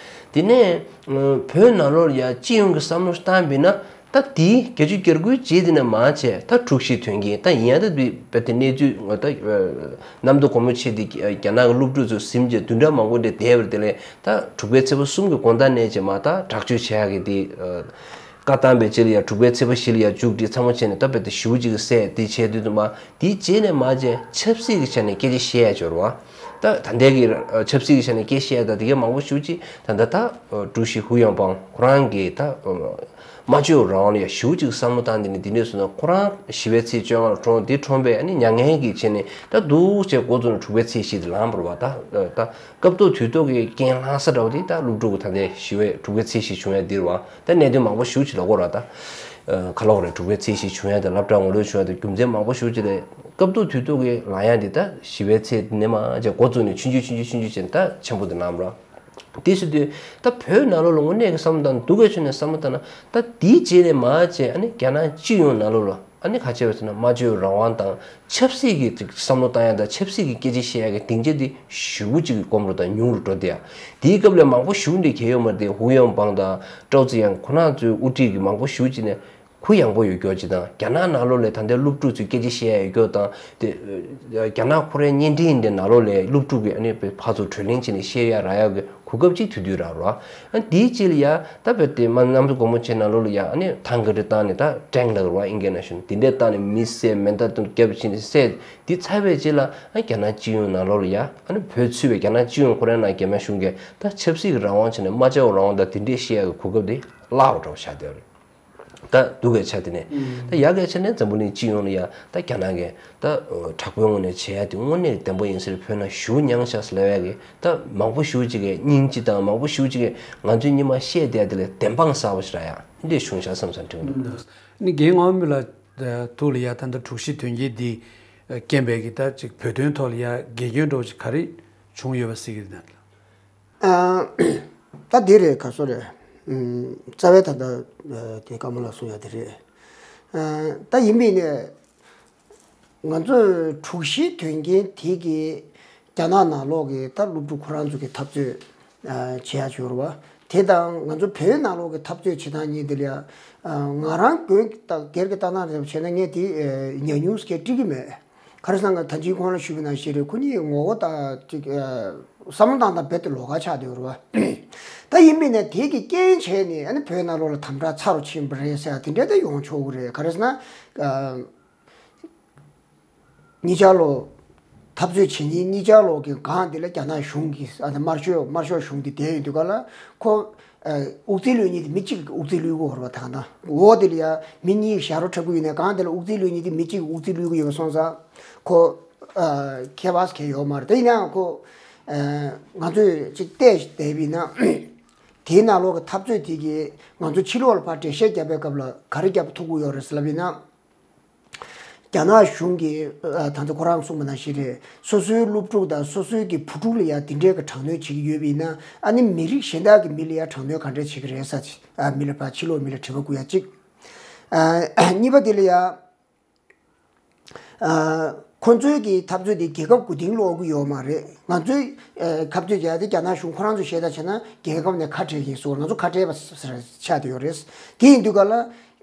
དེ་ནས་བོད་ནང་ལོགས་ལ་ཡ་སྤྱི་ཡོངས་ཀྱི་བསམ་བློ་བཏང་བ་ཡིན་ན་ད་དེའི་བརྒྱད་ཅུ་གྱ་དགུའི་རྗེས་དེ་ནས་མར་བྱས་ད་དྲུག་བཞི་དོན་རྐྱེན་ད་ཡིན་ཡ་ད་དེ་བས་དེ་གནས་ཚུལ་ད་གནམ་སྡུག་སྒོར་མོ་ཆེ་དེ་རྒྱ་ནག་གི་སློབ་ཕྲུག་ཚོས་ཟིན་བྱས་བདུན་ཕྲག་མང་པོ་འདྲ་བསྡད་པ་དེ་ལས་ད་དྲུག་པའི་ཚེས་པ་གསུམ་གྱི་དགོང་དག་ནས་བྱས་མར་ད་དྲག་སྤྱོད་བྱེད་ཡ་གི་དེ། བཀའ་བཏང་བའི་རྗེས་ལ་ཡ་དྲུག་པའི་ཚེས་པ་བཞི་ལ་ཡ་མཇུག་སྒྲིལ་ཚང་མ་བྱས་ནས་ད་བས་དེ་ཞེ་པོ་ཅིག་གི་སྲས་དེ་བྱས་དུས་ཙམ་པ་དེའི་རྗེས་ནས་མར་བྱས་ཆབ་སྲིད་ཀྱི་ཆ་ནས་སྐད་ཆ་བཤད་ཡ་འབྱོར་བ། ད་ད་ལྟའི་གི་ཆབ་སྲིད་ཀྱི་ཆ་ནས་སྐད་བཤད་ཡ་ད་དེ་གའི་མང་པོ་ཞེ་པོ་ཅིག་ད་ད་ད་ཀྲུའུ་ཞི་ཧུའུ་ཡོན་ཕང་ཁོ་རང་གིས་ད་སྨྲ་བརྗོད་རང་དབང་ལ་ཡ་ཞེ་པོ་ཅིག་བསམ་བློ་བཏང་དེ་ནས་དེ་འདྲས་སོང་ན་ཁོ་རང་ཞི་བའི་ཚེས་བཅོ་ལྔ་ལ་གྲོངས་དེ་གྲོངས་པའི་ཨ་ནི་མྱ་ངན་གྱི་བྱས་ནས་ད་འདུག་བྱས་འགོ་བཙུགས་ནས་དྲུག་པའི་ཚེས་བཞི་དེ་ལངས་པ་རེད་བ། ད་ད། སྐབས་ཐོག་དུས་ཐོག་གི་རྐྱེན་བླངས་ས་འདྲ་བོ་དེ་ད་སློབ་ཕྲུག་གི་ད་ལྟའི་ཞི་བའི་དྲུག་པའི་ཚེས་བཞི་བྱུང་ཡ་འདི་རེད་བ། ད་གནད་དོན་མང་པོ་ཞེ་པོ་ཅིག་ལ་གོ་ར་ད། ཁ་ལོག་རེད་དྲུག་པའི་ཚེས་བཞི་བྱུང་ཡ་དང་སློབ་གྲྭ་ངོ་ལོག་བྱུང་ཡ་དང་རྒྱུ་མཚན་མང་པོ་ཞེ་པོ་ཅིག་རེད། སྐབས་ཐོག་དུས་ཐོག་གི་ལངས་ཡ་འདི་ད་ཞི་བའི་ཚེས་འདི་ནས་མར་བྱས་འགོ་བཙུགས་ནས་ཆུང་ཆུང་ཆུང་ཆུང་ཆུང་ཆུང་བྱས་ནས་ད་ཆེན་པོ་དུ་ལངས་ར། དེ་ཟེར་དུས་ད་བོད་ནང་ལོགས་ལ་དངོས་གནས་ཀྱི་བསམ་བློ་བཏང་ན་སྡུག་ག་ཆུ་ནས་བསམ་བློ་བཏང་ན་ད་དེའི་རྗེས་ནས་མར་བྱས་ཨ་ནི་རྒྱ་ནག་སྤྱི་ཡོངས་ནང་ལོགས་ལ། ཨ་ནི་ག་ཅེས་པ་ཟེར་ན་སྨྲ་བརྗོད་རང་དབང་དང་ཆབ་སྲིད་ཀྱི་བསམ་བློ་བཏང་ཡ་དང་ཆབ་སྲིད་ཀྱི་སྐད་ཆ་བཤད་ཡ་གི་སྡིངས་ཆ་དེ་ཞེ་པོ་ཅིག་གི་སྐོམ་རུ་དང་ཉུང་རུ་འགྲོ་བསྡད་ཡ། དེའི་སྐབས་ལ་མང་པོ་ཞེ་པོ་འདི་གལ་ཡོད་མ་རེད་དེ་ཧུའུ་ཡོན་ཕང་དང་ཀྲོའུ་ཙི་ཡང་ཁོ་རང་ཚོའི་དབུ་ཁྲིད་ཀྱི་མང་པོ་ཞེ་པོ་ཅིག་ནས་གུ་ཡངས་པོ་ཡོད་སྐྱོར་ཅིག་དང་རྒྱ་ནག་ནང་ལོགས་ལ་ད་ལྟའི་སློབ་ཕྲུག་ཚོས་སྐད་ཆ་བཤད་ཡ་ཡོད་སྐྱོར་དང་དེ་རྒྱ་ནག་ཁོ་རའི་བརྙན་འཕྲིན་འདི་ནང་ལོགས་ལ་སློབ་ཕྲུག་གི་ཨ་ནི་ཕར་ཚུར་གྲོས་གླེང་བྱས་ནས་བཤད་ཡ་རག་ཡ་གི་གོ་སྐབས་ཅིག་དུས་དུས་རག་རོགས། ཨ་འདིའི་རྗེས་ལ་ཡ་ད་བོད་དེ་མ་གནམ་གྲུ་སྒོར་མོ་ཆེ་ནང་ལོགས་ལ་ཡ་ཨ་ནི་ཐང་ག་རེ་བཏང་ནས་ད་ཀྲེང་ལགས་རེད་བ་ཨིན་སྐད་ན་ཞུ་ནས་དེ་འདྲས་བཏང་ནས་མི་བསད་མེ་མདའ་བརྒྱབ་བྱས་ནས་བསད་འདི་ཚར་བའི་རྗེས་ལ་ཨ་རྒྱ་ནག་སྤྱི་ཡོངས་ནང་ལོགས་ལ་ཡ་ཨ་ནི་བོད་ཚུད་པའི་རྒྱ་ནག་སྤྱི་ཡོངས་ཁོ་རའི་ནང་རྒྱ་མི་གཞུང་གིས་ད་ཆབ་སྲིད་ཀྱི་རང་དབང་བྱས་ནས་སྨྲ་བརྗོད་རང་དབང་དང་དེ་འདྲས་བཤད་ཡ་གི་གོ་སྐབས་དེ་བརླག་པ་འདྲ་བོ་ཆགས་བསྡད་ཡོད་རེད། ད་སྡུག་གི་ཆ་དེ་ནས་ད་ཡག་གི་ཆ་ནས་འཛམ་བུ་གླིང་སྤྱི་ཡོངས་ལ་ཡ་ད་རྒྱ་ནག་གིས་ད་དྲག་པོའི་ངོས་ནས་བྱེད་ཡ་དེ་དངོས་གནས་བདེན་པ་ཡིན་ཟེར་བོད་ནང་ཞུ་མྱངས་ཤག་ཟེར་ལབ་ཡ་གི་ད་མང་པོ་ཞེ་པོ་ཅིག་གིས་སྙིང་རྗེ་དང་མང་པོ་ཞེ་པོ་ཅིག་གིས་ང་ཚོའི་སྔོན་མ་བཤད་བསྡད་ཡ་དེ་ལས་བདེན་དཔང་གསར་པ་ཞིག་རག་ཡ་འདི་འདྲས་བྱུང་ཤག་བསམ་བསམ་དྲན་གི་འདུག་ནི་རྒན་ངག་དབང་མི་ལགས་ཐུགས་ལ་ཡ་ད་ལྟ་དྲུག་བཞི་དོན་རྐྱེན་འདི་རྐྱེན་པས་གི་ད་ཅིག་བོད་དོན་ཐོག་ལ་ཡ་དགེ་སྐྱོན་འདྲ་བོ་ཅིག་ག་རེ་བྱུང་ཡོད་པ་གཟིགས་ཀྱི་འདུག་ད་འདི་རེད་ག་སོ་རེད། རྩ་བའི་ད་ལྟ་དེ་ཀརྨ་ལགས་གསུང་ཡ་དེ་རེད། ད་ཡིན་པས་ནས་ང་ཚོས་དྲུག་བཞི་དོན་རྐྱེན་དེ་གིས་རྒྱ་ནག་ནང་ལོགས་ཀྱི་ད་སློབ་ཕྲུག་ཁོ་རང་ཚོ་གི་འཐབ་རྩོད་བྱེད་ཡ་བྱོས་ར་བ། དེ་དང་ང་ཚོ་བོད་ནང་ལོགས་ཀྱི་འཐབ་རྩོད་བྱེད་སྟངས་གཉིས་དེ་ལ་ཡ་ང་རང་དགོན་སྒེར་གྱི་ལྟ་སྟངས་རེད་བྱས་ན་ངས་དེ་ཉམས་མྱོང་སྐད་འགྲིག་གི་མེད། ག་རེ་ཟེར་ན་ད་ཅིག་ཁོང་ལ་ཞུས་པ་ནང་བཞིན་རེད། ཁོ་གཉིས་ངོ་བོ་དང་ཅིག་བསམ་བློ་བཏང་སྟངས་རྦད་དེ་ལོགས་ཀ་ཆགས་བསྡད་ཡོད་རེད་བ། ད་ཡིན་པས་ན་དེ་གི་རྐྱེན་བྱས་ནས་ཨ་ནི་བོད་ནང་ལོགས་ལ་དམ་དྲག་ཚ་རུ་ཕྱིན་པ་རེད་ཟེར་ཡ་དེ་འདྲ་ད་ཡོང་ཆོག་གི་རེད། ག་རེ་ཟེར་ན་གཉིས་ཆར་ལོ་འཐབ་རྩོད་བྱེད་མཁན་གཉིས་ཆར་ལོ་གི་སྒང་དེ་ལ་རྒྱ་ནག་གཞུང་གི་ཨ་ནི་དམར་ཤོག་དམར་ཤོག་གཞུང་དེ་བསྡད་ཡོད་དུས་ག་ལ་ཁོ། དབུ་རྩེ་ལོས་གཉིས་དེ་མི་གཅིག་གི་དབུ་རྩེ་ལོས་གོ་ར་བ་ད་ག་ན་འོ་དེ་ལ་ཡ་མི་གཉིས་ཞབས་བྲོ་འཁྲབ་གི་ཡོད་ནས་གང་དེ་ལ་དབུ་རྩེ་ལོས་གཉིས་དེ་མི་གཅིག་གི་དབུ་རྩེ་ལོས་གི་ཡོད་པ་སོང་ཙང་ཁོ་ཁྱད་པར་གང་ཡོད་མ་རེད། དེ་ཡིན་ནའང་ཁོ་ང་ཚོས་ཅིག་བལྟས་བསྡད་པ་ཡིན་ན་ དེའི་ནང་ལོགས་ཀྱི་འཐབ་རྩོད་དེ་གིས་ང་ཚོ་ཕྱི་ལོགས་ལ་ཕར་འགྲེལ་བཤད་བརྒྱབ་པའི་སྐབས་ལ་ག་རེ་བརྒྱབ་ཐུབ་ཀྱི་ཡོད་རེད་ཟེར་ལབ་ཡིན་ན། རྒྱ་ནག་གཞུང་གིས་ཨ་ད་ཚོ་ཁོ་རང་གསུངས་པ་ནང་བཞིན་རེད། སོ་སོའི་སློབ་ཕྲུག་དང་སོ་སོའི་གི་བུ་ཕྲུག་ལ་ཡང་དེ་འདྲའི་གི་དྲག་གནོན་བྱེད་ཀྱི་ཡོད་པ་ཡིན་ན། ཨ་ནི་མི་རིགས་གཞན་དག་གི་མི་ལ་ཡང་དྲག་གནོན་ག་འདྲ་བྱེད་ཀྱི་རེད་ཟེར། ཨ་མི་ལ་ཕར་ཕྱི་ལོགས་མི་ལ་དྲི་བ་བསྐུར་ཡ་གཅིག་ཨ་གཉིས་པ་དེ་ལ་ཡང་། ཨ་ཁོ་ཚོའི་གི་འཐབ་རྩོད་དེ་རྒྱལ་ཁབ་མགོ་རྟིང་སློག་གི་ཡོད་མ་རེད། ང་ཚོའི་ཨ་འཐབ་རྩོད་བྱས་ཏེ་རྒྱ་ནག་གཞུང་ཁོ་རང་ཚོ་བཤད་ད་བྱས་ན་རྒྱལ་ཁབ་ནས་ཁ་བྲལ་གྱིན་སོང་། ང་ཚོ་ཁ་བྲལ་བ་ཆགས་བསྡད་ཡོད་རེད། དེ་ཡིན་དུས་ག་ལ་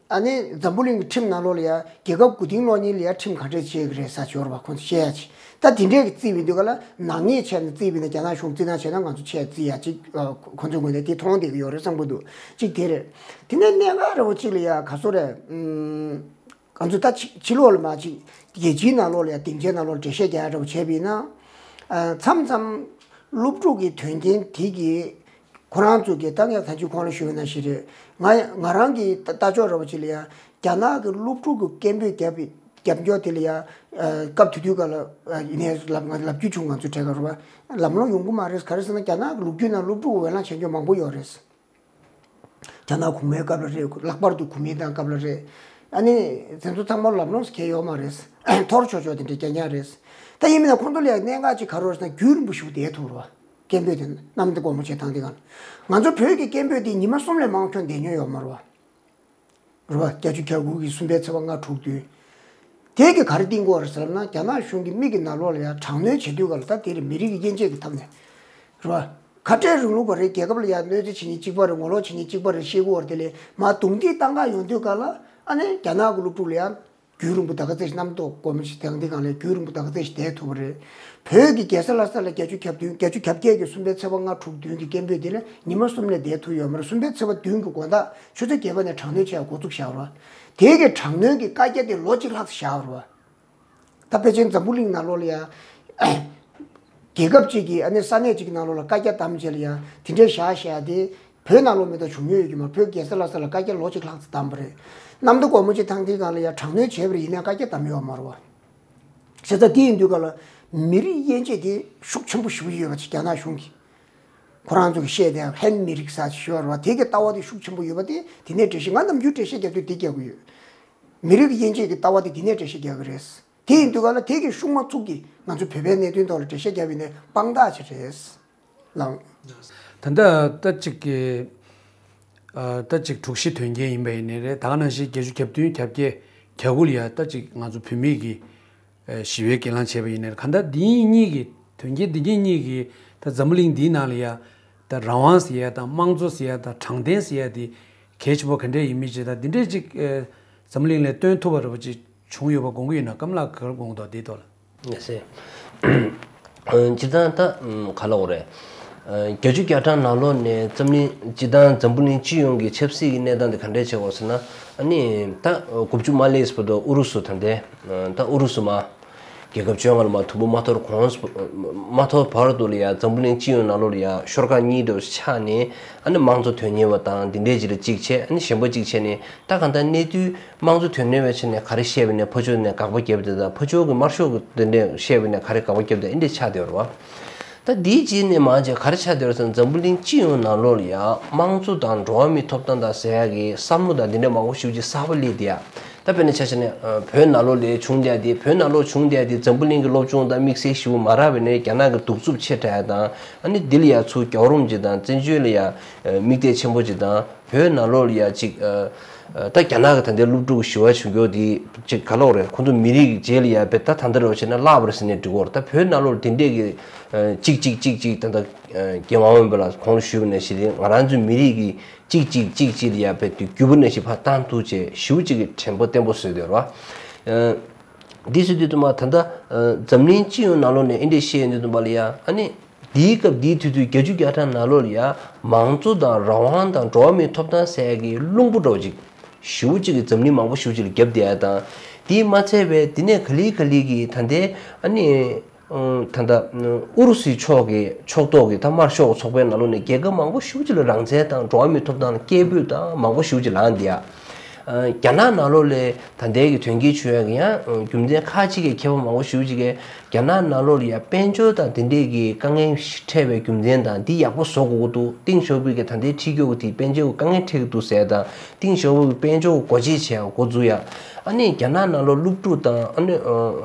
ཨ་ནི་འཛམ་བུ་གླིང་གི་ཁྲིམས་ནང་ལོགས་ལ་ཡ་རྒྱལ་ཁབ་མགོ་རྟིང་སློག་མཁན་ལ་ཡ་ཁྲིམས་ག་འདྲས་བྱེད་ཀྱི་རེད་ཟེར་ཡོད་རེད་པ། ཁོ་ཚོ་བཤད་ཡ་ཅིག་ད་དེ་འདྲས་ཀྱི་རྩིས་ཡིན་དུས་ག་ལ་ནག་ཉེས་བྱས་ནས་རྩིས་པ་ཡིན་ན། རྒྱ་ནག་གཞུང་རྩིས་སྟངས་བྱས་ན་ང་ཚོ་ཆེས་རྩིས་ཡ་ཅིག་ཨ་ཁོ་ཚོའི་ངོས་ནས་དེ་མཐོང་བསྡད་ཀྱི་ཡོད་རེད་བསམ་གྱི་འདུག་གཅིག་དེ་རེད། དེ་ནས་གནད་འགག་འདྲ་བོ་གཅིག་ལ་ཡ་ག་སོ་རེད། ཨུམ། ང་ཚོས་ད་ཕྱི་ཕྱི་ལོགས་ལ་མ་ཅིག་རྒྱལ་སྤྱིའི་ནང་ལོགས་ལ་ཡང་སྡིངས་ཆའི་ནང་ལོགས་ལ་འགྲེལ་བཤད་རྒྱག་ཡ་འདྲ་བོ་བྱས་པ་ཡིན་ན། ཨ་མཚམས་མཚམས་སློབ་ཕྲུག་གི་དོན་རྐྱེན་དེ་གིས་ཁོ་རང་ཚོ་གི་ད་ངས་ད་ཅི་གོང་ལ་ཞུས་པ་ནང་བཞིན་རེད། ང་ང་རང་གི་ལྟ་ལྟ་ཕྱོགས་འདྲ་བོ་ཅིག་ལ་ཡང་རྒྱ་ནག་གི་སློབ་ཕྲུག་གི་སྐད་འབོད་རྒྱབ་རྒྱབ་སྐྱོར་དེ་ལ་ཡང་ཨ་སྐབས་དེ་དུས་སྐབས་ལ་ཨ་ཡིན་ནའི་ལབ་ལབ་རྒྱུ་བྱུང་། ང་ཚོའི་གྲས་ཀ་རེད་པ། ལམ་ལྷོང་ཡོང་གི་མ་རེད། ག་རེ་ཟེར་ན་རྒྱ་ནག་གི་ལོ་རྒྱུས་ནང་སློབ་ཕྲུག་གི་འོས་ལངས་བྱེད་མཁན་མང་པོ་ཡོད་རེད། རྒྱ་ནག་གོང་མའི་སྐབས་ལ་རེད། ལྷག་པར་དུ་གོ་མིན་ཏང་སྐབས་ལ་རེད། ཨ་ནི་དེ་ཚོ་ཚང་མ་ལམ་ལྷོང་ཟེར་མཁན་ཡོད་མ་རེད། འཐོར་ཆོག་ཆོག་དེ་འདྲ་རྐྱང་རྐྱང་རེད། ད་ཡིན་མིན་ན་ཁོང་ཚོ་ལ་ཡང་གནད་འགག་ཅིག་ག་རེ་རེད་ཟེར་ན་རྒྱུན་རིང་པོ་ཞིག་བསྡད་ཐུབ་རེད་པ། སྐད་འབོད་དེ་གནམ་བདེ་སྒོ་མོ་ཆེ་བཏང་དེ་ག་ལ། ང་ཚོ་བོད་ཀྱི་སྐད་འབོད་དེ་ཉི་མ་གསུམ་ལས་མང་ཁྱོན་བསྡད་མྱོང་ཡོད་མ་རེད་པ། རེད་པ། བརྒྱད་ཅུ་གྱ་དགུ་གི་གསུམ་པའི་ཚེས་པ་ལྔ་དྲུག་བདུན། དེ་གིས་ག་རེ་བསྟན་གྱི་ཡོད་རེད་ཟེར་ན། རྒྱ་ནག་གཞུང་གི་མིག་གི་ནང་ལོགས་ལ་ཡང་དྲག་གནོན་བྱེད་དུས་ག་ལ་ད་དེ་ལ་མི་རིགས་ཀྱི་དབྱེ་འབྱེད་ཀྱི་ཐབས་ནས། རེད་པ། ཁ་བྲལ་རིང་ལུགས་པ་རེད། རྒྱལ་ཁབ་ལ་ཡང་གནོད་འཚེ་བྱེད་མཁན་གཅིག་པ་རེད། ངོ་ལོག་བྱེད་མཁན་གཅིག་པ་རེད་ཤེས་ཀྱི་ཡོད་རེད། དེ་ལས་མར་རྡུང་རྡེག་བཏང་ག་ཡོང་དུས་ག་ལ་ཨ་ནི་རྒྱ་ནག་གི་སློབ་ཕྲུག་ལ་ཡང་རྒྱུན་རིང་པོ་ད་ག་ཚོད་ཅིག་གནམ་ཐོག་སྒོ་མོ་ཆེ་བཏང་དེ་ག་ལ་རྒྱུན་རིང་པོ་ད་ག་ཚོད་ཅིག་བསྡད་ཐུབ་པ་རེད། བོད་ཀྱི་རྒྱལ་ས་ལྷ་ས་ལ་བརྒྱད་ཅུ་གྱ་བདུན། བརྒྱད་ཅུ་གྱ་བརྒྱད་ཀྱི་གསུམ་པའི་ཚེས་པ་ལྔ་དྲུག་བདུན་གྱི་སྐད་འབོད་དེ་ལ་ཉི་མ་གསུམ་ལས་བསྡད་ཐུབ་ཡོད་མ་རེད། གསུམ་པའི་ཚེས་པ་བདུན་གྱི་དགོང་དག་ཆུ་ཚོད་བརྒྱད་པ་ནས་དྲག་གནོན་བྱེད་ཡ་འགོ་འཛུགས་བཞག་པ་རེད་པ། དེ་གི་དྲག་གནོན་གྱི་བཀའ་རྒྱ་དེ་ལོ་གཅིག་ལྷག་ཙམ་བཞག་པ་རེད་པ། ད་ཕལ་ཆེར་འཛམ་བུ་གླིང་ནང་ལོགས་ལ་ཡང་རྒྱལ་ཁབ་ཅིག་གིས་ཨ་ནི་ས་གནས་ཅིག་གི་ནང་ལོགས་ལ་བཀའ་རྒྱ་བསྡམས་བྱས་ལ་ཡང་དེ་འདྲའི་བཞག་བཞག་དེ་བོད་ནང་ལོགས་མི་ད་བྱུང་ཡོད་ཀྱི་མ། བོད་རྒྱལ་ས་ལྷ་ས་ལ་བཀའ་རྒྱ་ལོ་གཅིག་ལྷག་ཙམ་བསྡམས་པ་རེད། གནམ་ཐོ་སྒོ་མོ་ཆེ་བཏང་དེའི་སྒང་ལ་ཡང་དྲག་གནོན་བྱས་པ་རེད། ཡིན་ནའི་བཀའ་རྒྱ་བསྡམས་ཡོད་མ་རེད་པ། བྱས་ཙང་དེ་ཡིན་དུས་ག་ལ་མི་རིགས་དབྱེ་འབྱེད་དེ་ཤུགས་ཆེན་པོ་ཞེ་པོ་ཡོད་པ་ཅིག་རྒྱ་ནག་གཞུང་གིས་ཁོ་རང་ཚོ་གིས་བཤད་དེ་ཧན་མི་རིགས་ཟེར་ཞུ་བ་རེད་པ། དེ་གི་ལྟ་བ་དེ་ཤུགས་ཆེན་པོ་ཡོད་པ་དེ་དེ་ནས་འགྲེལ་བཤད། ང་ནམ་རྒྱུན་འགྲེལ་བཤད་རྒྱག་དུས་དེ་རྒྱག་གི་ཡོད། མི་རིགས་དབྱེ་འབྱེད་ཀྱི་ལྟ་བ་དེ་དེ་ནས་འགྲེལ་བཤད་རྒྱག་གི་རེད། དེ་ཡིན་དུས་ག་ལ་དེ་གི་ཤུགས་མ་ཚུགས་ཀྱིས་ང་ཚོ་བོད་པའི་གནད་དོན་ཐོག་ལ་འགྲེལ་བཤད་རྒྱབ་ཡིན་ནའི་དཔང་རྟགས་ཅིག་རེད། ལགས། ད་ལྟ་ད་ཅིག་གི་ཨ་ད་ཅིག་དྲུག་བཞི་དོན་རྐྱེན་ཡིན་པ་ཡིན་ནའི་རེད། ད་ག་ནང་བཞིན་བརྒྱད་ཅུ་གྱ་བདུན་གྱ་བརྒྱད་གྱ་དགུ་ལ་ཡ་ད་ཅིག་ང་ཚོ་བོད་མི་གི་ཨ་ཞི་བའི་གྱེན་ལངས་བྱས་པ་ཡིན་ནའི་རེད། གང་ལྟར་འདི་གཉིས་ཀྱི་དོན་རྐྱེན་འདི་གཉིས་གཉིས་ཀྱི་ད་འཛམ་བུ་གླིང་འདིའི་ནང་ལ་ཡ་ད་རང་དབང་ཟེར་ཡ་དང་དམངས་གཙོ་ཟེར་ཡ་དང་དྲང་བདེན་ཟེར་ཡ་དེ་གལ་ཆེན་པོ་ག་འདྲས་ཡིན་མིན་ཅིག་དང་འདི་འདྲས་ཅིག་ཨ་འཛམ་བུ་གླིང་ལ་སྟོན་ཐུབ་པ་རེད་པ་ཅིག་བྱུང་ཡོད་པ་དགོངས་ཀྱི་ཡོད་ན། ཀརྨ་ལགས་ག་རེ་དགོངས་འདུག་འདིའི་ཐོག་ལ། ཡ་སེ། སྤྱིར་བཏང་ད་ག་ལབ་དགོས་རེད། བརྒྱད་ཅུ་གྱ་གྲངས་ནང་ལོགས་ནས་འཛམ་གླིང་སྤྱིར་བཏང་འཛམ་བུ་གླིང་སྤྱི་ཡོངས་ཀྱི་ཆབ་སྲིད་ཀྱི་གནས་སྟངས་དེ་ག་འདྲས་ཆགས་ཡོད་ཟེར་ན། ཨ་ནི་ད་དགུ་བཅུ་མ་སླེབས་བར་དུ་ཨུ་རུ་སུ་ད་ལྟའི་ད་ཨུ་རུ་སུ་མ་རྒྱལ་ཁབ་བཅོ་ལྔ་ལ་མ་དུམ་བུ་མ་འཐོར་གོང་མ་འཐོར་བར་དུ་ལ་ཡ་འཛམ་བུ་གླིང་སྤྱི་ཡོངས་ནང་ལོགས་ལ་ཡ་ཤོག་ཁག་གཉིས་འདྲ་བོ་ཆགས་ནས། ཨ་ནི་དམངས་གཙོ་དོན་གཉེར་བ་དང་འདི་འདྲས་ཅིག་ལ་གཅིག་བྱས། ཨ་ནི་གཞན་པ་གཅིག་བྱས་ནས་ད་གང་ལྟར་གནས་དུས། དམངས་གཙོ་དོན་གཉེར་བའི་ཆ་ནས་ག་རེ་བཤད་པ་ཡིན་ནའི་ཕར་ཕྱོགས་ནས་དགག་པ་བརྒྱབ་བསྡད་དང་། ཕར་ཕྱོགས་ཀྱི་དམར་ཤོག་གི་དེ་འདྲས་བཤད་པ་ཡིན་ནའི་ག་རེ་དགག་པ་བརྒྱབ་བསྡད་འདི་འདྲས་ཆགས་བསྡད་ཡོད་རེད་པ། ད་འདིའི་རྗེས་ནས་མར་བྱས་ག་རེ་ཆགས་བསྡད་ཡོད་རེད་ཟེར་ན། འཛམ་བུ་གླིང་སྤྱི་ཡོངས་ནང་ལོགས་ལ་ཡ་དམངས་གཙོ་དང་འགྲོ་བ་མིའི་ཐོབ་ཐང་དང་ཟེར་ཡག་གི་བསམ་བློ་དང་འདི་འདྲས་མང་པོ་ཞེ་པོ་ཅིག་གསར་པ་སླེབས་བསྡད་ཡ། ད་དཔེར་ན་ཆ་བཞག་ན་བོད་ནང་ལོགས་ལ་བྱུང་བསྡད་ཡ་དེ། བོད་ནང་ལོགས་བྱུང་བསྡད་ཡ་དེ་འཛམ་བུ་གླིང་གི་སློབ་སྦྱོང་དང་དམིགས་བསལ་ཞེ་པོ་མ་རག་པ་ཡིན་ནའི་རྒྱ་ནག་གི་གདུག་རྩུབ་ཆེ་དྲགས་ཡ་དང་། ཨ་ནི་འདི་ལ་ཡ་ཚུར་རྒྱལ་བ་རིན་པོ་ཆེ་དང་བཙན་བྱོལ་ལ་ཡ་མིག་གཏད་ཆེན་པོ་ཅིག་དང་། བོད་ནང་ལོགས་ལ་ཡ་ཅིག་ཨ་ཨ་ད་རྒྱ་ནག་གི་ད་ལྟའི་སློབ་ཕྲུག་ཞི་བ་བྱེད་མཁན་དེ་ཅིག་ག་ལབ་དགོས་རེད། ཁོང་ཚོ་མི་རིགས་ཀྱི་རྗེས་ལ་ཡ་བས་ད་ད་ལྟ་འདྲ་བོ་བྱས་ན་བརླག་པ་རེད་ཟེར་ནས་འགྲིག་གི་ཡོད་རེད། ད་བོད་ནང་ལོགས་ལ་དེ་འདྲས་ཀྱི་ཨ་ཅིག་ཅིག་ཅིག་ཅིག་ད་ལྟ་ཨ་རྒན་ངག་དབང་དཔལ་ལགས་གོང་ལ་ཞུས་པ་ནང་བཞིན་རེད། ང་རང་ཚོའི་མི་རིགས་ཀྱི་ཅིག་ཅིག་ཅིག་ཅིག་ལ་ཡ་བས་དེ་རྒྱུ་བ་ནང་བཞིན་ཕར་བཏང་ཐུབ་བྱས་ཞེ་པོ་ཅིག་གི་དྲན་པ་བརྟན་པོ་བཟོས་བསྡད་ཡོད་རེད་པ། ཨ་འདི་བཟོས་དུས་ཙམ་པ་ད་ལྟ་ཨ་འཛམ་གླིང་སྤྱི་ཡོངས་ནང་ལོགས་ནས་ཨེ་འདྲས་བཤད་ཡོང་དུས་ཙམ་པ་ལ་ཡ། ཨ་ནི། དེའི་སྐབས་དེའི་དུས་ཚོད་བརྒྱད་ཅུ་གྱ་གྲངས་ནང་ལོགས་ལ་ཡ་མང་གཙོ་དང་རང་དབང་དང་འགྲོ་བ་མིའི་ཐོབ་ཐང་ཟེར་ཡ་གི་རླུང་བུ་འདྲ་བོ་ཅིག་ཞེ་པོ་ཅིག་གིས་འཛམ་གླིང་མང་པོ་ཞེ་པོ་ཅིག་ལ་བརྒྱབ་བསྡད་ཡ་དང་། དེས་མ་ཚད་པའི་དེ་ནས་ག་ལེ་ག་ལེ་གིས་ད་ལྟའི་ཨ་ནི་ཨང་ད་ལྟ་ཨུ་རུ་སུའི་ཕྱོགས་ཀྱི་ཕྱོགས་གཏོགས་ཀྱི་ད་དམར་ཤོག་ཚོགས་པའི་ནང་ལོགས་ནས་རྒྱལ་ཁབ་མང་པོ་ཞེ་པོ་ཅིག་ལ་རང་བཙན་དང་འགྲོ་བ་མིའི་ཐོབ་ཐང་ལ་སྐད་འབོད་དང་མང་པོ་ཞེ་པོ་ཅིག་ལངས་བསྡད་ཡ། རྒྱ་ནག་ནང་ལོགས་ལ་ད་ལྟའི་གི་དོན་རྐྱེན་བྱུང་ཡག་གི་ཡང་རྒྱུ་མཚན་ཁག་ཅིག་གི་མཁས་པ་མང་པོ་ཞེ་པོ་ཅིག་གིས་རྒྱ་ནག་ནང་ལོགས་ལ་ཡང་དཔལ་འབྱོར་དང་དེ་འདྲས་ཀྱི་དཀའ་ངལ་འཕྲད་པའི་རྒྱུ་མཚན་དང་འདི་ཡག་པོ་བཟོ་དགོས་ཀྱི་འདུག་ཏེང་ཞའོ་ཕིང་གི་ད་ལྟའི་ཁྲིད་སྐྱོར་གྱི་དེ་དཔལ་འབྱོར་གྱི་དཀའ་ངལ་འཕྲད་ཀྱི་འདུག་ཟེར་དང་ཏེང་ཞའོ་ཕིང་གི་དཔལ་འབྱོར་སྒོ་འབྱེད་བྱས་འགོ་འཛུགས་ཡག་ཨ་ནི་རྒྱ་ནག་ནང་ལོགས་སློབ་ཕྲུག་དང་ཨ་ནི་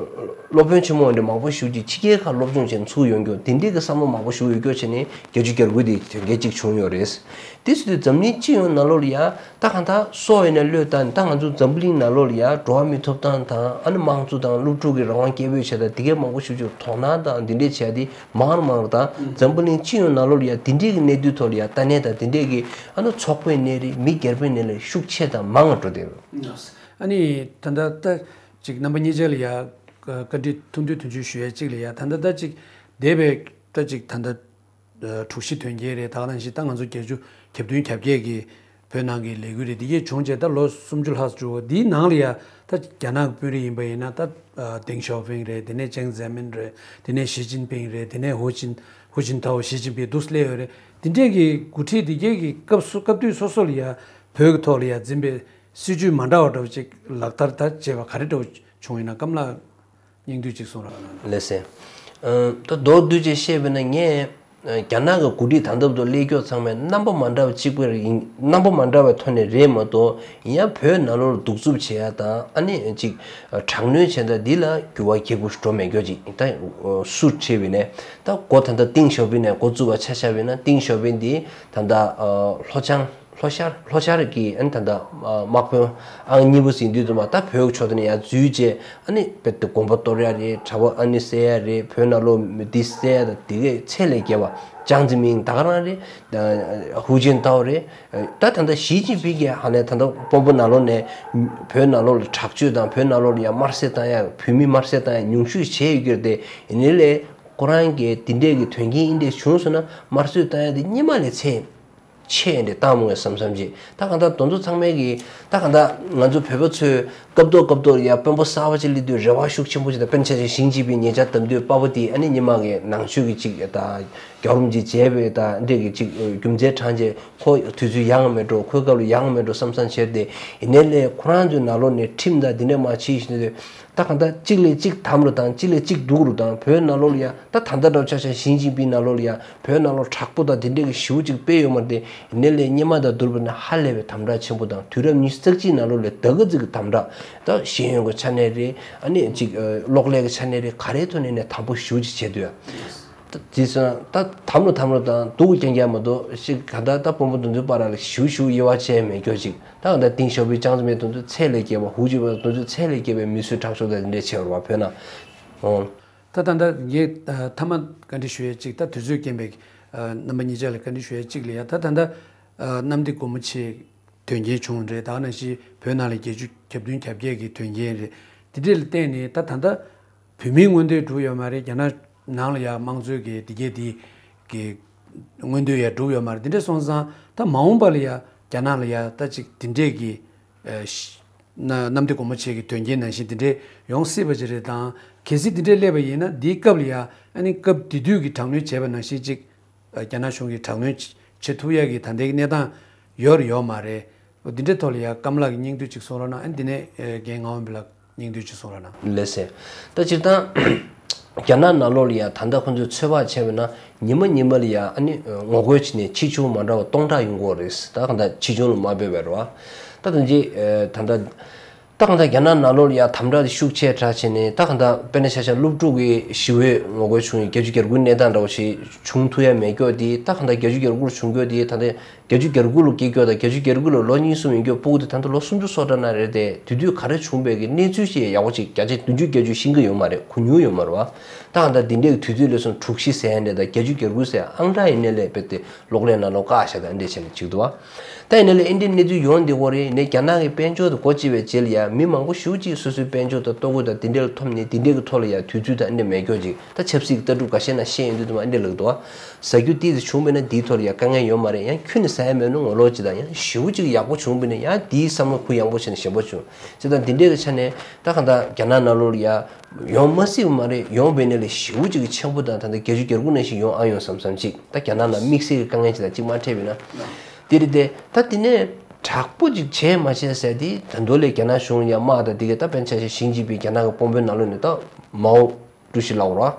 སློབ་དཔོན་ཆེན་མོ་འདྲ་མང་པོ་ཞེ་པོ་ཅིག་ཕྱི་རྒྱལ་ཁག་སློབ་སྦྱོང་བྱས་ནས་ཚུར་ཡོང་རྒྱུ་དེ་འདྲས་ཀྱི་བསམ་བློ་མང་པོ་ཞེ་པོ་ཡོད་རྒྱུ་བྱས་ནས་རྒྱལ་སྤྱིའི་རྒྱལ་ཁབ་དེ་དོན་རྐྱེན་གཅིག་བྱུང་ཡོད་རེད། དེ་སྲིད་དུས་འཛམ་གླིང་སྤྱི་ཡོངས་ནང་ལོགས་ལ་ཡ་ད་གང་ལྟར་སོ་ཡོད་ན་བློས་བཏང་ནས་ད་ང་ཚོ་འཛམ་བུ་གླིང་ནང་ལོགས་ལ་ཡ་འགྲོ་བ་མིའི་ཐོབ་ཐང་དང་ཨ་ནི་དམངས་གཙོ་དང་སློབ་ཕྲུག་གི་རང་དབང་སྐད་འབོད་བྱས་དང་དེ་གའི་མང་པོ་ཞེ་པོ་ཅིག་དོ་སྣང་དང་འདི་འདྲས་བྱས་ཏེ་མང་རུ་མང་རུ་དང་འཛམ་བུ་གླིང་སྤྱི་ཡོངས་ནང་ལོགས་ལ་ཡ་འདི་འདྲས་ཀྱི་གནས་ཚུལ་ཐོག་ལ་ཡ་ལྟ་གནས་དང་འདི་འདྲས་ཀྱི་ཨ་ནི་ཚོགས་པའི་གནས་རིགས་མི་སྒེར་པའི་གནས་ལ་ཤུགས་ཆེ་དང་མང་བ་འགྲོ་བསྡད་ཡོད། ཨ་ནི་ད་ལྟ་ད་ཅིག་རྣམ་པ་གཉིས་ཆ་ལ་ཡ་བཀའ་འདྲི་ཐུང་ཐུང་དུ་འཇུ་ཞུ་ཡ་གཅིག་ལ་ཡ་ད་ལྟ་ད་ཅིག་འདས་པའི་ད་ཅིག་ད་ལྟ་དྲུག་བཞི་དོན་རྐྱེན་རེད། ད་ག་ནང་བཞིན་ད་ང་ཚོ་བརྒྱད་ཅུ་གྱ་བདུན་གྱ་བརྒྱད་ཀྱི་བོད་ནང་གི་ལས་འགུལ་རེད། འདི་གས་བྱུང་རྗེས་ད་ལོ་སུམ་ཅུ་ལྷག་འགྲོ་བ་འདིའི་ནང་ལ་ཡ་ད་རྒྱ་ནག་གི་དཔོན་རིགས་ཡིན་པ་ཡིན་ན་ད་ཏེང་ཞའོ་ཕིང་རེད། དེ་ནས་ཅང་ཙེ་མིན་རེད། དེ་ནས་ཞི་ཅིན་ཕིང་རེད། དེ་ནས་ཧུའུ་ཅིན་ཧུའུ་ཅིན་ཐའོ་ཞི་ཅིན་ཕིང་འདུག་སླེབས་ཡོད་རེད། འདི་འདྲས་ཀྱི་འགོ་ཁྲིད་འདི་གས་ཀྱི་སྐབས་སུ་སྐབས་དུས་སོ་སོ་ལ་ཡ་བོད་ཀྱི་ཐོག་ལ་ཡ་འཛིན་པའི་སྲིད་ཇུས་མ་འདྲ་བ་འདྲ་བོ་ཅིག་ལག་བསྟར་ད་བྱས་པ་ག་རེ་འདྲ་བོ་བྱུང་ཡོད་ན་སྐམ་ལགས་སྙིང་བསྡུས་ཅིག་གསུང་རོགས་གནང་། ལགས་སེ། ད་མདོར་བསྡུས་ཅིག་བཤད་པ་ན་ངས་རྒྱ་ནག་གི་འགོ་ཁྲིད་ད་ལྟ་བར་དུ་སླེབས་མཁན་ཚང་མས་རྣམ་པ་མ་འདྲ་བ་གཅིག་པ་ཡིན་རྣམ་པ་མ་འདྲ་བའི་ཐོག་ནས་རེད་མ་གཏོགས་ཡིན་ཡང་བོད་ནང་ལོགས་ལ་གདུག་རྩུབ་བྱེད་ཡ་དང་ཨ་ནི་ཅིག་དྲག་གནོན་བྱེད་ཡ་འདི་ལ་འགྱུར་བ་རྒྱས་པོ་འགྲོ་མེད་སྐྱོ་ཅིག་ད་སུ་ཁྲིད་པ་ཡིན་ནའི་ད་འགོ་ད་ལྟ་ཏེང་ཞའོ་ཕིང་ནས་འགོ་བཙུགས་པ་ཆ་བཞག་པ་ཡིན་ན་ཏེང་ཞའོ་ཕིང་འདི་ད་ལྟ་ལྷོ་བྱང་ལྷོ་ཤར་ལྷོ་ཤར་གྱི་ཨ་ནི་ད་ལྟ་དམག་དཔོན་ཨང་གཉིས་པོ་ཟིན་དུས་ཙམ་པ་ད་བོད་ཀྱི་ཕྱོགས་དེ་ནས་ཡར་འཛུལ་རྗེས་ཨ་ནི་དཔེ་དེ་དགོན་པ་གཏོར་ཡ་རེད། གྲྭ་པ་ཨ་ནི་བསད་ཡ་རེད། བོད་ནང་ལོགས་མི་འདི་བསད་ཡ་དང་དེ་གས་ཚད་ལས་བརྒལ་བ་ཅང་ཙེ་མིན་ད་ག་རང་རེད། ཧུའུ་ཅིན་ཐའོ་རེད། ད་ད་ལྟ་ཞི་ཅིན་ཕིང་གིས་ཧ་ལས་ད་ལྟ་དཔོན་པོ་ནང་ལོགས་ནས་བོད་ནང་ལོགས་ལ་དྲག་སྤྱོད་དང་བོད་ནང་ལོགས་ལ་ཡང་དམར་གསོད་བཏང་ཡ་བོད་མི་དམར་གསོད་བཏང་ཡ་ཉུང་ཤོས་བྱས་ཡོད་ཀྱི་རེད་དེ་ཡིན་ནའི་ལས་ཁོ་རང་གིས་དེ་འདྲས་ཀྱི་དོན་རྐྱེན་ཨིན་འདྲས་བྱུང་སོང་ན་དམར་གསོད་བཏང་ཡ་དེ་སྔོན་མ་ལས་ཚད། ཆེ་འདྲ་བཏང་མོ་བསམ་བསམ་གྱིས་ད་གང་ལྟར་དོན་ཚོ་ཚང་མའི་གི་ད་གང་ལྟར་ང་ཚོ་བོད་པ་ཚོས་སྐབས་ཐོག་སྐབས་ཐོག་ཡ་དཔོན་པོ་གསར་པ་ཅིག་སླེབས་དུས་རེ་བ་ཤུགས་ཆེན་པོ་ཅིག་དང་དཔེར་ན་ཆ་བཞག་ཞིང་ཅིན་ཕིང་ཉེ་ཆར་བདམས་དུས་པ་པོ་དེ་ཨ་ནི་ཉི་མ་གི་ནང་ཆོས་ཀྱི་ཅིག་ད་རྒྱལ་རོམ་ཅིག་བྱས་པའི་ད་འདྲས་ཀྱི་ཅིག་རྒྱུ་མཚན་དྲངས་རྗེས་ཁོ་དུས་ཚོད་ཡང་མེད་འགྲོ་ཁོའི་སྐབས་ལ་ཡང་མེད་འགྲོ་བསམ་བསམ་བྱས་ཏེ་ཡིན་ནའི་ལས་ཁོ་རང་ཚོའི་ནང་ལོགས་ནས་ཁྲིམས་དང་འདི་འདྲས་མ་བྱེད་བཞིན་དུ་ད་གང་ལྟར་གཅིག་ལས་གཅིག་དམ་རུ་དང་གཅིག་ལས་གཅིག་སྡུག་རུ་དང་བོད་ནང་ལོགས་ལ་ཡ་ད་ད་ལྟ་འདྲ་ཆ་བཞག་ཞིང་ཅིན་ཕིང་ནང་ལོགས་ལ་ཡ། བོད་ནང་ལོགས་དྲག་པོ་དང་དེ་འདྲས་ཀྱི་ཞེ་པོ་ཅིག་སྤེལ་ཡོད་མ་རེད་དེ་ཡིན་ནའི་ལས་སྔོན་མ་དང་བསྡུར་བ་ན་ཧ་ལས་པའི་དམ་དྲག་ཆེན་པོ་དང་དུས་རབས་ཉི་ཤུ་རྩ་གཅིག་ནང་ལོགས་ལས་ད་ག་ཙིག་གི་དམ་དྲག་ད་ཤེས་ཡོན་གྱི་ཆ་ནས་རེད་ཨ་ནི་ཅིག་གློག་ཀླད་ཀྱི་ཆ་ནས་རེད་ག་རེའི་ཐོག་ནས་ནས་དམ་པོ་ཞེ་པོ་ཅིག་བྱས་འདུག་ཡ། ད་དེ་སོང་ད་དམ་རུ་དམ་རུ་དང་སྡུག་རྐྱང་རྐྱང་མ་གཏོགས་ཤིག་ག་ད་ད་དཔོན་པོ་དེ་ཚོའི་བར་ལ་ཞེ་པོ་ཞེ་པོ་དབྱེ་བ་ཕྱེ་མེད་སྐྱོ་ཅིག་ད་ག་ད་ཏེང་ཞའོ་ཕིང་ཅང་ཙེ་མིན་དེ་ཚོ་ཚད་ལས་བརྒལ་བ་ཧུའུ་ཅིན་པ་དེ་ཚོ་ཚད་ལས་བརྒལ་བའི་མི་གསོད་ཁྲག་སྦྱོར་དང་དེ་འདྲས་བྱས་པ་རེད་བ་བོད་ནང་། ད་ད་ལྟ་ངས་ཨ་མཐའ་མ་བཀའ་འདྲི་ཞུ་ཡས་གཅིག་ད་དུས་ཚོད་རྐྱེན་པས་ཨ་རྣམ་པ་གཉིས་ཆ་ལ་བཀའ་འདྲི་ཞུ་ཡས་གཅིག་ལ་ཡ་ད་ད་ལྟ་ཨ་གནམ་བདེ་སྒོ་མོ་ཆེ་དོན་རྐྱེན་བྱུང་རེད། ད་ག་ནང་བཞིན་བོད་ནང་ལ་བརྒྱད་ཅུ་གྱ་བདུན་གྱ་བརྒྱད་ཀྱི་དོན་རྐྱེན་རེད། དེ་འདྲས་ལ་བརྟེན་ནས་ད་ད་ལྟ་བོད་མིའི་མངོན་འདོད་འགྲུབ་ཡོད་མ་རེད། རྒྱ་ནག་ནང་ལ་ཡ་དམངས་གཙོའི་གི་དེ་གས་དེ་གི་མངོན་འདོད་ཡ་འགྲུབ་ཡོད་མ་རེད། དེ་འདྲས་སོང་ཙང་ད་མ་འོངས་པ་ལ་ཡ་རྒྱ་ནག་ལ་ཡ་ད་ཅིག་དེ་འདྲས་ཀྱི་ཨ་ཤ་གནམ་བདེ་སྒོ་མོ་ཆེ་གི་དོན་རྐྱེན་ནང་བཞིན་དེ་འདྲས་ཡོང་སྲིད་པ་ཅིག་རེད་དང་གལ་སྲིད་དེ་འདྲས་སླེབས་པ་ཡིན་ན་དེའི་སྐབས་ལ་ཡ་ཨ་ནི་སྐབས་དེ་དུས་ཀྱི་དྲག་གནོན་བྱས་པ་ནང་བཞིན་ཅིག་རྒྱ་ནག་གཞུང་གིས་དྲག་གནོན་བྱེད་ཐུབ་ཡ་གི་ད་ལྟའི་གནས་སྟངས་ཡོད་རེད་ཡོད་མ་རེད། འོ་དེ་འདྲས་ཐོག་ལ་ཡ་སྐམ་ལགས་ཀྱི་སྙིང་བསྡུས་ཅིག་གསུང་རོགས་གནང་། ཨ་ནི་དེ་ནས་རྒན་ངག་དབང་འབུམ་ལགས་སྙིང་བསྡུས་ཅིག་གསུང་རོགས་གནང་། ལགས་སེ། ད་སྤྱིར་བཏང་རྒྱ་ནག་ནང་ལོགས་ལ་ཡ་ད་ལྟ་ཁོང་ཚོས་ཚོད་དཔག་བྱས་པ་ན་ཉི་མ་ཉི་མ་ལ་ཡ་ཨ་ནི་ངོ་རྒོལ་བྱས་ནས་ཕྱིར་བྱུང་མ་འདྲ་བ་སྟོང་ཕྲག་ཡོང་གི་ཡོད་རེད། ད་གང་ལྟར་ཕྱིར་བྱུང་ལ་མ་དཔེ་བས་རེད་བ། ད་དོན་གྱིས་ད་ལྟ་ད་གང་ལྟར་རྒྱ་ནག་ནང་ལོགས་ལ་ཡ་དམ་དྲག་དེ་ཤུགས་ཆེ་དྲགས་བྱས་ནས་ད་གང་ལྟར་དཔེར་ན་ཆ་བཞག་སློབ་ཕྲུག་གི་ཞི་བའི་ངོ་རྒོལ་བྱུང་ཡིན་བརྒྱད་ཅུ་གྱ་དགུའི་གནས་སྟངས་འདྲ་བོ་ཞིག་བྱུང་ཐུབ་ཡ་མེད་སྐྱོ་དེ་ད་གང་ལྟར་བརྒྱད་ཅུ་གྱ་དགུ་ལ་བྱུང་སྐྱོ་དེ་ད་ལྟ་བརྒྱད་ཅུ་གྱ་དགུ་ལ་སྐྱེས་སྐྱོ་དང་བརྒྱད་ཅུ་གྱ་དགུ་ལ་ལོ་གཉིས་གསུམ་ཡིན་སྐྱོ་ཕྲུ་གུ་དེ་ད་ལྟ་ལོ་སུམ་ཅུ་སོ་འདྲ་ན་རེད་དེ་དེ་དུས་ག་རེ་བྱུང་བའི་གི་གནས་ཚུལ་ཞིག་ཡག་པོ་ཅིག་བརྒྱ་ཆ་བདུན་ཅུ་བརྒྱད་ཅུ་ཤེས་ཀྱི་ཡོད་མ་རེད། གོ་མྱོང་ཡོད་མ་རེད་བ། ད་གང་ལྟར་འདི་འདྲའི་དུས་ཚོད་ལ་སོང་དྲུག་བཞི་ཟེར་ཡ་འདྲ་དང་བརྒྱད་ཅུ་གྱ་དགུ་ཟེར་ཡ་ཨང་གྲངས་ཡིན་ནའི་ལས་དཔེ་དེ་གློག་ཀླད་ནང་ལོགས་བཀག་བཞག་དང་འདྲ་བྱས་ནས་བྱེད་ཀྱི་འདུག་བ། ད་ཡིན་ནའི་ལས་ཨེ་འདྲའི་གནས་ཚུལ་ཡོང་བསྡད་ཀྱི་ཡོད་རེད། ཡིན་ནའི་རྒྱ་ནག་གི་དཔལ་འབྱོར་དེ་སྒོ་ཕྱེ་བའི་རྗེས་ལ་ཡ་མི་མང་པོ་ཞེ་པོ་ཅིག་སོ་སོའི་དཔལ་འབྱོར་དང་ལྟོ་གོས་དང་དེ་འདྲ་ལ་ཐོམ་ནས་དེ་འདྲའི་གི་ཐོག་ལ་ཡ་དུས་ཚོད་དང་ཨེ་འདྲ་མེད་སྐྱོ་ཅིག་ད་ཆབ་སྲིད་ཀྱི་ལྟ་གྲུབ་འགའ་ཤས་ནང་བཤད་ཡོང་དུས་དུ་མ་ཨེ་འདྲ་ལབ་འདུག་བ། ཟ་རྒྱུ་ཏིས་བྱུང་བས་ན་དེའི་ཐོག་ལ་ཡ་དཀའ་ངལ་ཡོད་མ་རེད། ཡང་ཁྱོན་ནས་ཟ་ཡ་མེད་ན་ངོ་ལོག་ཅིག་དང་ཡང་ཞེ་པོ་ཅིག་ཡག་པོ་བྱུང་བས་ན་ཡང་དེའི་བསམ་བློ་གུ་ཡངས་པོ་བྱས་ནས་ཞེ་པོ་བྱུང་ཅིག་དང་དེ་འདྲའི་གི་ཆ་ནས་ད་གང་ལྟར་རྒྱ་ནག་ནང་ལོགས་ལ་ཡ་ཡོང་མ་སྲིད་པ་མ་རེད། ཡོང་བས་ན་ལས་ཞེ་པོ་ཅིག་གི་ཆེན་པོ་དང་ད་ལྟ་བརྒྱད་ཅུ་གྱ་དགུ་ནང་བཞིན་ཡོང་ཨ་ཡོང་བསམ་བསམ་ཅིག་ད་རྒྱ་ནག་ནང་དམིགས་བསལ་གྱི་དཀའ་ངལ་ཅིག་དང་ཅིག་མ་འཕྲད་པས་ན་དེ་རེད་དེ་ད་དེ་ནས། དྲག་པོ་ཅིག་བྱས་མ་བྱས་ཟེར་དེ་ད་དུང་ལས་རྒྱ་ནག་གཞུང་ཡང་དམག་དང་དེ་ག་ད་དཔེར་ན་ཆ་བཞག་ཞིང་ཆེན་པའི་རྒྱ་ནག་གི་དཔོན་པོའི་ནང་ལོགས་ནས་ད་མའོ་ཀྲུའུ་ཞི་ལབ་རོགས་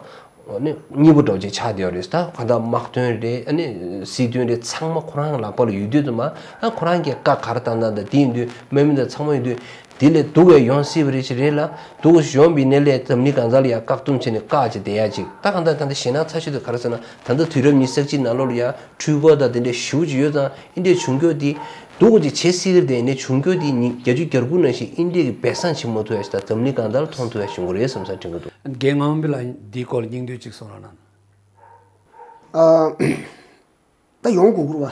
ནི་གཉིས་པོ་འདྲ་བོ་ཅིག་ཆགས་བསྡད་ཡོད་རེད། ད་ག་ད་དམག་དོན་རེད། ཨ་ནི་སྲིད་དོན་རེད། ཚང་མ་ཁོ་རང་ལག་པ་ལ་ཡོད་དུས་ཙམ་པ་ཨ་ཁོ་རང་གིས་བཀའ་ག་རེ་བཏང་བཏང་དང་དེ་ཡིན་དུས་དམག་མི་དང་ཚང་མ་ཡོད་དུས་དེ་ལས་སྡུག་བའི་ཡོང་སྲིད་པ་རེད་ཅིག་རེད་ལ། སྡུག་གཞོམ་པའི་ནས་ལས་འཛམ་གླིང་གང་ས་ལ་ཡང་བཀག་སྡོམ་བྱས་ནས་བཀག་ཅིག་བསྡད་ཡ་ཅིག་ད་ག་ད་ད་ད་ཞེད་སྣང་ཚ་ཤོས་དེ་ག་རེ་ཟེར་ན། ད་ལྟ་དུས་རབས་ཉི་ཤུ་རྩ་གཅིག་ནང་ལོགས་ལ་ཡང་འཁྲུལ་པ་དང་དེ་འདྲའི་ཞེ་པོ་ཅིག་ཡོད་ཙང་། ཨིན་འདྲའི་བྱུང་རྒྱུ་དེ་སྡུག་ཅིག་བྱེད་སྲིད་ཀྱི་རེད། དེ་ནས་བྱུང་རྒྱུ་དེ་ཉིས་བརྒྱད་ཅུ་གྱ་དགུ་ནང་བཞིན་ཨིན་འདྲའི་གི་སྦས་གསང་བྱེད་མ་ཐུབ་ཡ་ཞིག་དང་འཛམ་གླིང་གང་ལྟར་མཐོང་ཐུབ་ཡ་བྱུང་གི་རེད་བསམ་ས་དྲན་གྱི་འདུག་རྒན་ངག་དབང་བི་ལ་འདིའི་སྐོར་ལ་སྙིང་བསྡུས་ཅིག་གསུང་རོགས་གནང་། ཨ། ད་ཡོང་དགོས་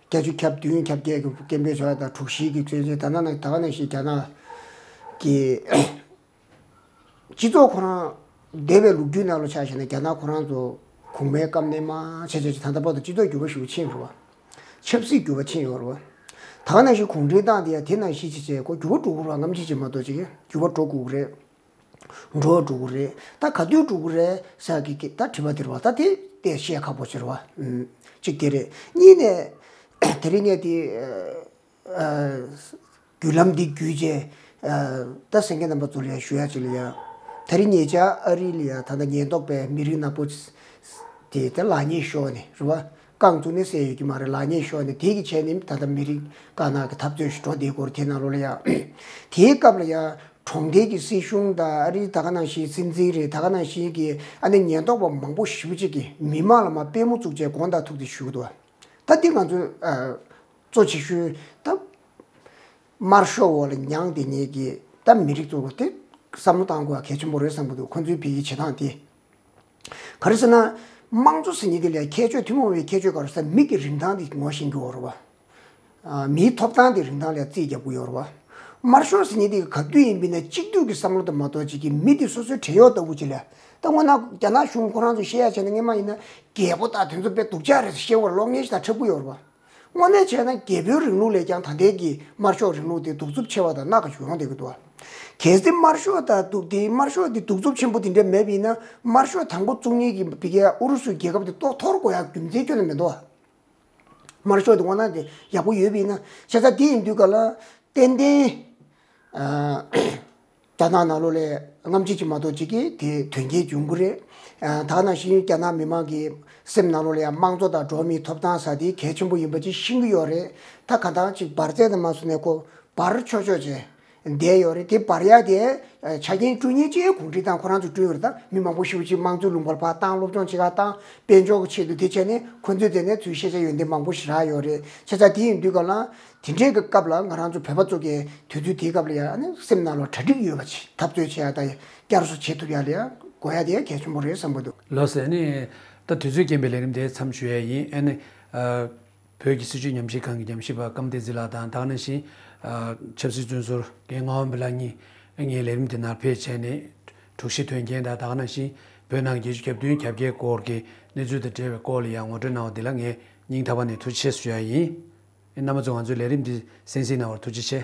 ཀྱི་རེད་བ། བརྒྱད་ཅུ་གྱ་བདུན་གྱ་བརྒྱད་ཀྱི་སྐད་འབོད་བྱས་ད་དྲུག་བཞི་གི་བཙན་བྱོལ་ད་ནང་ད་ག་ནང་བཞིན་རྒྱ་ནག་གི་སྤྱི་ཚོགས་ཁོ་རང་འདས་པའི་ལོ་རྒྱུས་ནང་ལ་ཆ་བཞག་ན་རྒྱ་ནག་ཁོ་རང་ཚོ་གོང་མའི་བཀའ་མནན་མ་བྱས་བྱས་ད་ལྟ་བར་དུ་སྤྱི་ཚོགས་འགྱུར་བ་ཞེ་པོ་ཕྱིན་ཡོད་རེད་བ། ཆབ་སྲིད་འགྱུར་བ་ཕྱིན་ཡོད་རེད་བ། ད་ག་ནང་བཞིན་གུང་ཁྲན་ཏང་དེ་ཡང་དེ་ནང་བཞིན་བྱས་བྱས་ཁོ་འགྱུར་བ་འགྲོ་དགོས་རེད་བ། སྔ་ཕྱི་བྱས་མ་གཏོགས་ཅིག་འགྱུར་བ་འགྲོ་དགོས་རེད། འགྲོ་བ་འགྲོ་གི་རེད། ད་ག་དུས་འགྲོ་གི་རེད་ཟེར་གི་གི་ད་དྲི་བ་དེ་རེད་བ། ད་དེ་དེ་བཤད་ཁག་པོ་ཆེ་རེད་བ། ཨུམ། གཅིག་དེ་རེད། གཉིས་ནས་དེ་རིང་ངས་དེ་ཨ་བརྒྱུད་ལམ་འདི་བརྒྱུད་བྱས་ཨ་ད་གསན་མཁན་རྣམ་པ་ཚོ་ལ་ཡང་ཞུ་ཡ་ཅིག་ལ་ཡ། དེ་རིང་ཉེ་ཆར་ཨ་རི་ལ་ཡ་ད་ལྟ་ཉེན་རྟོག་པས་མི་རིགས་ནག་པོ་དེ་ད་ལག་ཉེས་ཤོར་ནས་རེད་བ། རྐང་བཙུགས་ནས་བསད་ཡོད་ཀྱི་མ་རེད། ལག་ཉེས་ཤོར་ནས་དེ་གི་བྱས་ནས་ད་ལྟ་མི་རིགས་དཀར་ནག་གི་འཐབ་རྩོད་ཞིག་འགྲོ་བསྡད་ཡོད་རེད། དེ་ནང་ལོགས་ལ་ཡ། དེའི་སྐབས་ལ་ཡ། གྲོང་རྡལ་གྱི་སྲིད་གཞུང་དང་ཨ་རིའི་ད་ག་ནང་བཞིན་སྲིད་འཛིན་རེད། ད་ག་ནང་བཞིན་གྱི་ཨ་ནི་ཉེན་རྟོག་པ་མང་པོ་ཞེ་པོ་ཅིག་གིས་མི་མང་ལ་མར་དཔེ་མོ་བཙུགས་བྱས་དགོངས་དག་ཐུགས་རྗེ་ཞུ་གི་འདུག་ད་འདི་ང་ཚོས་ཨ་གཙོ་ཆེ་ཤོས་ད་དམར་ཤོག་འོག་ལ་མྱངས་བསྡད་མཁན་གྱི་ད་མི་རིགས་ཚོ་དེ་བསམ་བློ་བཏང་དགོས་ཡ་གལ་ཆེན་པོ་རེད་བསམ་གྱི་འདུག་ཁོ་ཚོའི་བོད་ཀྱི་བྱེད་སྟངས་དེ། ག་རེ་ཟེར་ན། དམངས་གཙོ་ཟེར་མཁན་དེ་ལ་ཁྱད་ཆོས་ཐུན་མོང་བའི་ཁྱད་ཆོས་ག་རེ་ཟེར་ན་མི་གི་རིན་ཐང་དེ་ངོ་ཤེས་ཀྱི་ཡོད་རེད་བ། ཨ། མིའི་ཐོབ་ཐང་དེ་རིན་ཐང་ལ་རྩིས་རྒྱག་གི་ཡོད་རེད་བ། དམར་ཤོག་ཟེར་མཁན་དེ་ག་དུས་ཡིན་པ་ཡིན་ན་གཅིག་སྡུད་ཀྱི་བསམ་བློ་དང་མ་གཏོགས་ཅིག་གི་མི་དེ་སོ་སོའི་བྲན་གཡོག་ལྟ་བུ་ཅིག་ལ། ད་དངོས་གནས་རྒྱ་ནག་གཞུང་ཁོ་རང་ཚོ་བཤད་ཡ་བྱས་ན་སྔོན་མ་ཡིན་ན་རྒྱལ་པོ་དང་དེ་ཚོ་དཔེ་སྡུག་ཅག་རེད་ཟེར་བཤད་པ་གློག་བརྙན་ཞིག་དང་འཁྲབ་ཀྱི་ཡོད་རེད་བ། དངོས་གནས་བྱས་ན་རྒྱལ་པོའི་རིང་ལུགས་ལས་ཀྱང་ད་ལྟའི་གི་དམར་ཤོག་རིང་ལུགས་དེ་གདུག་རྩུབ་ཆེ་བ་དང་སྣ་ཁ་ཞིག་ཡོང་བསྡད་ཀྱི་འདུག་བ། གལ་སྲིད་དམར་ཤོག་དང་གདུག་དེ་དམར་ཤོག་དེ་གདུག་རྩུབ་ཆེན་པོ་དེ་འདྲ་མེད་པ་ཡིན་ན་དམར་ཤོག་དང་པོ་བཙུགས་མཁན་གྱི་བི་གའི་ཨུ་རུ་སུའི་རྒྱལ་ཁབ་དེ་ཏོག་འཐོར་དགོས་ཡ་རྒྱུ་མཚན་ཁྱོན་ནས་མི་འདུག་བ། དམར་ཤོག་དེ་དངོས་གནས་དེ་ཡག་པོ་ཡོད་པ་ཡིན་ན་བྱས་ཙང་དེ་ཡིན་དུས་ག་ལ་ཏན་ཏན། ཨ། རྒྱ་ནག་ནང་ལོགས་ལ་སྔ་ཕྱི་ཅིག་མ་གཏོགས་ཅིག་གིས་དེ་དོན་རྐྱེན་འབྱུང་གི་རེད། ཨ། ད་ག་ནང་བཞིན་རྒྱ་ནག་མི་མང་གི་སེམས་ནང་ལོགས་ལ་ཡང་དམངས་གཙོ་དང་འགྲོ་བ་མིའི་ཐོབ་ཐང་ཟེར་དེ་གལ་ཆེན་པོ་ཡིན་པ་ཅིག་ཤེས་ཀྱི་ཡོད་རེད། ད་ག་འདྲ་ཅིག་འབར་རྫས་དང་མ་སོང་ནས་ཁོ་འབར་ཆོག་ཆོག་བྱས་བསྡད་ཡོད་རེད། དེ་འབར་ཡ་དེ་ཆ་རྐྱེན་བསྐྲུན་མཁན་ཅིག་གུང་ཁྲན་ཏང་ཁོ་རང་ཚོས་བསྐྲུན་ཡོད་རེད། ད་མི་མང་པོ་ཞེ་པོ་ཅིག་དམངས་གཙོའི་ལུང་པར་ཕར་བཏང་། སློབ་སྦྱོང་བྱེད་གར་བཏང་། དཔལ་འབྱོར་གྱི་ཆེད་དུ་དེ་བྱས་ནས་ཁོ་ཚོས་དེ་ནས་ཚུར་ཤེས་བྱ་ཡོན་ཏན་མང་པོ་ཞིག་རག་ཡོད་རེད། བྱས་ཙང་དེ་ཡིན་དུས་ག་ལ། དེ་འདྲའི་གི་སྐབས་ལ་ང་རང་ཚོ་བོད་པ་ཚོ་གི་དུས་ཚོད་དེའི་སྐབས་ལ་ཡང་ཨ་ནི་སེམས་ནང་ལ་གྲ་སྒྲིག་ཡོད་པ་ཅིག་འཐབ་རྩོད་བྱེད་ཡ་དང་བསྐྱར་གསོ་བྱེད་ཐུབ་ཡ་ལ་ཡང་དགོས་ཡ་དེ་ཡང་གལ་ཆེན་པོ་རེད་བསམ་གྱི་འདུག་ལགས་སོ། ཨ་ནི་ད་དུས་ཚོད་རྐྱེན་པས་ལས་རིམ་དེ་མཚམས་ཞུ་ཡ་ཡིན། ཨ་ནི་ཨ་བོད་ཀྱི་སྲིད་བྱུས་ཉམས་ཞིབ་ཁང་གི་ཉམས་ཞིབ་པ་ཀམ་བདེ་ཚེ་ལགས་དང་། ད་ག་ནང་བཞིན་ཨ་ཆབ་སྲིད་བཙོན་ཟུར་རྒན་ངག་དབང་བི་ལགས་གཉིས་ངའི་ལས་རིམ་དེ་ནར་ཕེབས་བྱས་ནས་དྲུག་བཞི་དོན་རྐྱེན་དང་། ད་ག་ནང་བཞིན་བོད་ནང་བརྒྱད་ཅུ་གྱ་བདུན་གྱ་བརྒྱད་སྐོར་གྱི་གནས་ཚུལ་དང་འབྲེལ་བའི་སྐོར་ལ་ཡང་ངོ་སྤྲོད་གནང་བ་འདི་ལ་ངས་སྙིང་ཐག་པ་ནས་ཐུགས་རྗེ་ཆེ་ཞུ་ཡ་ཡིན། རྣམ་པ་ཚོ་ང་ཚོའི་ལས་རིམ་འདི་གསན་གཟིགས་གནང་བར་ཐུགས་རྗེ་ཆེ།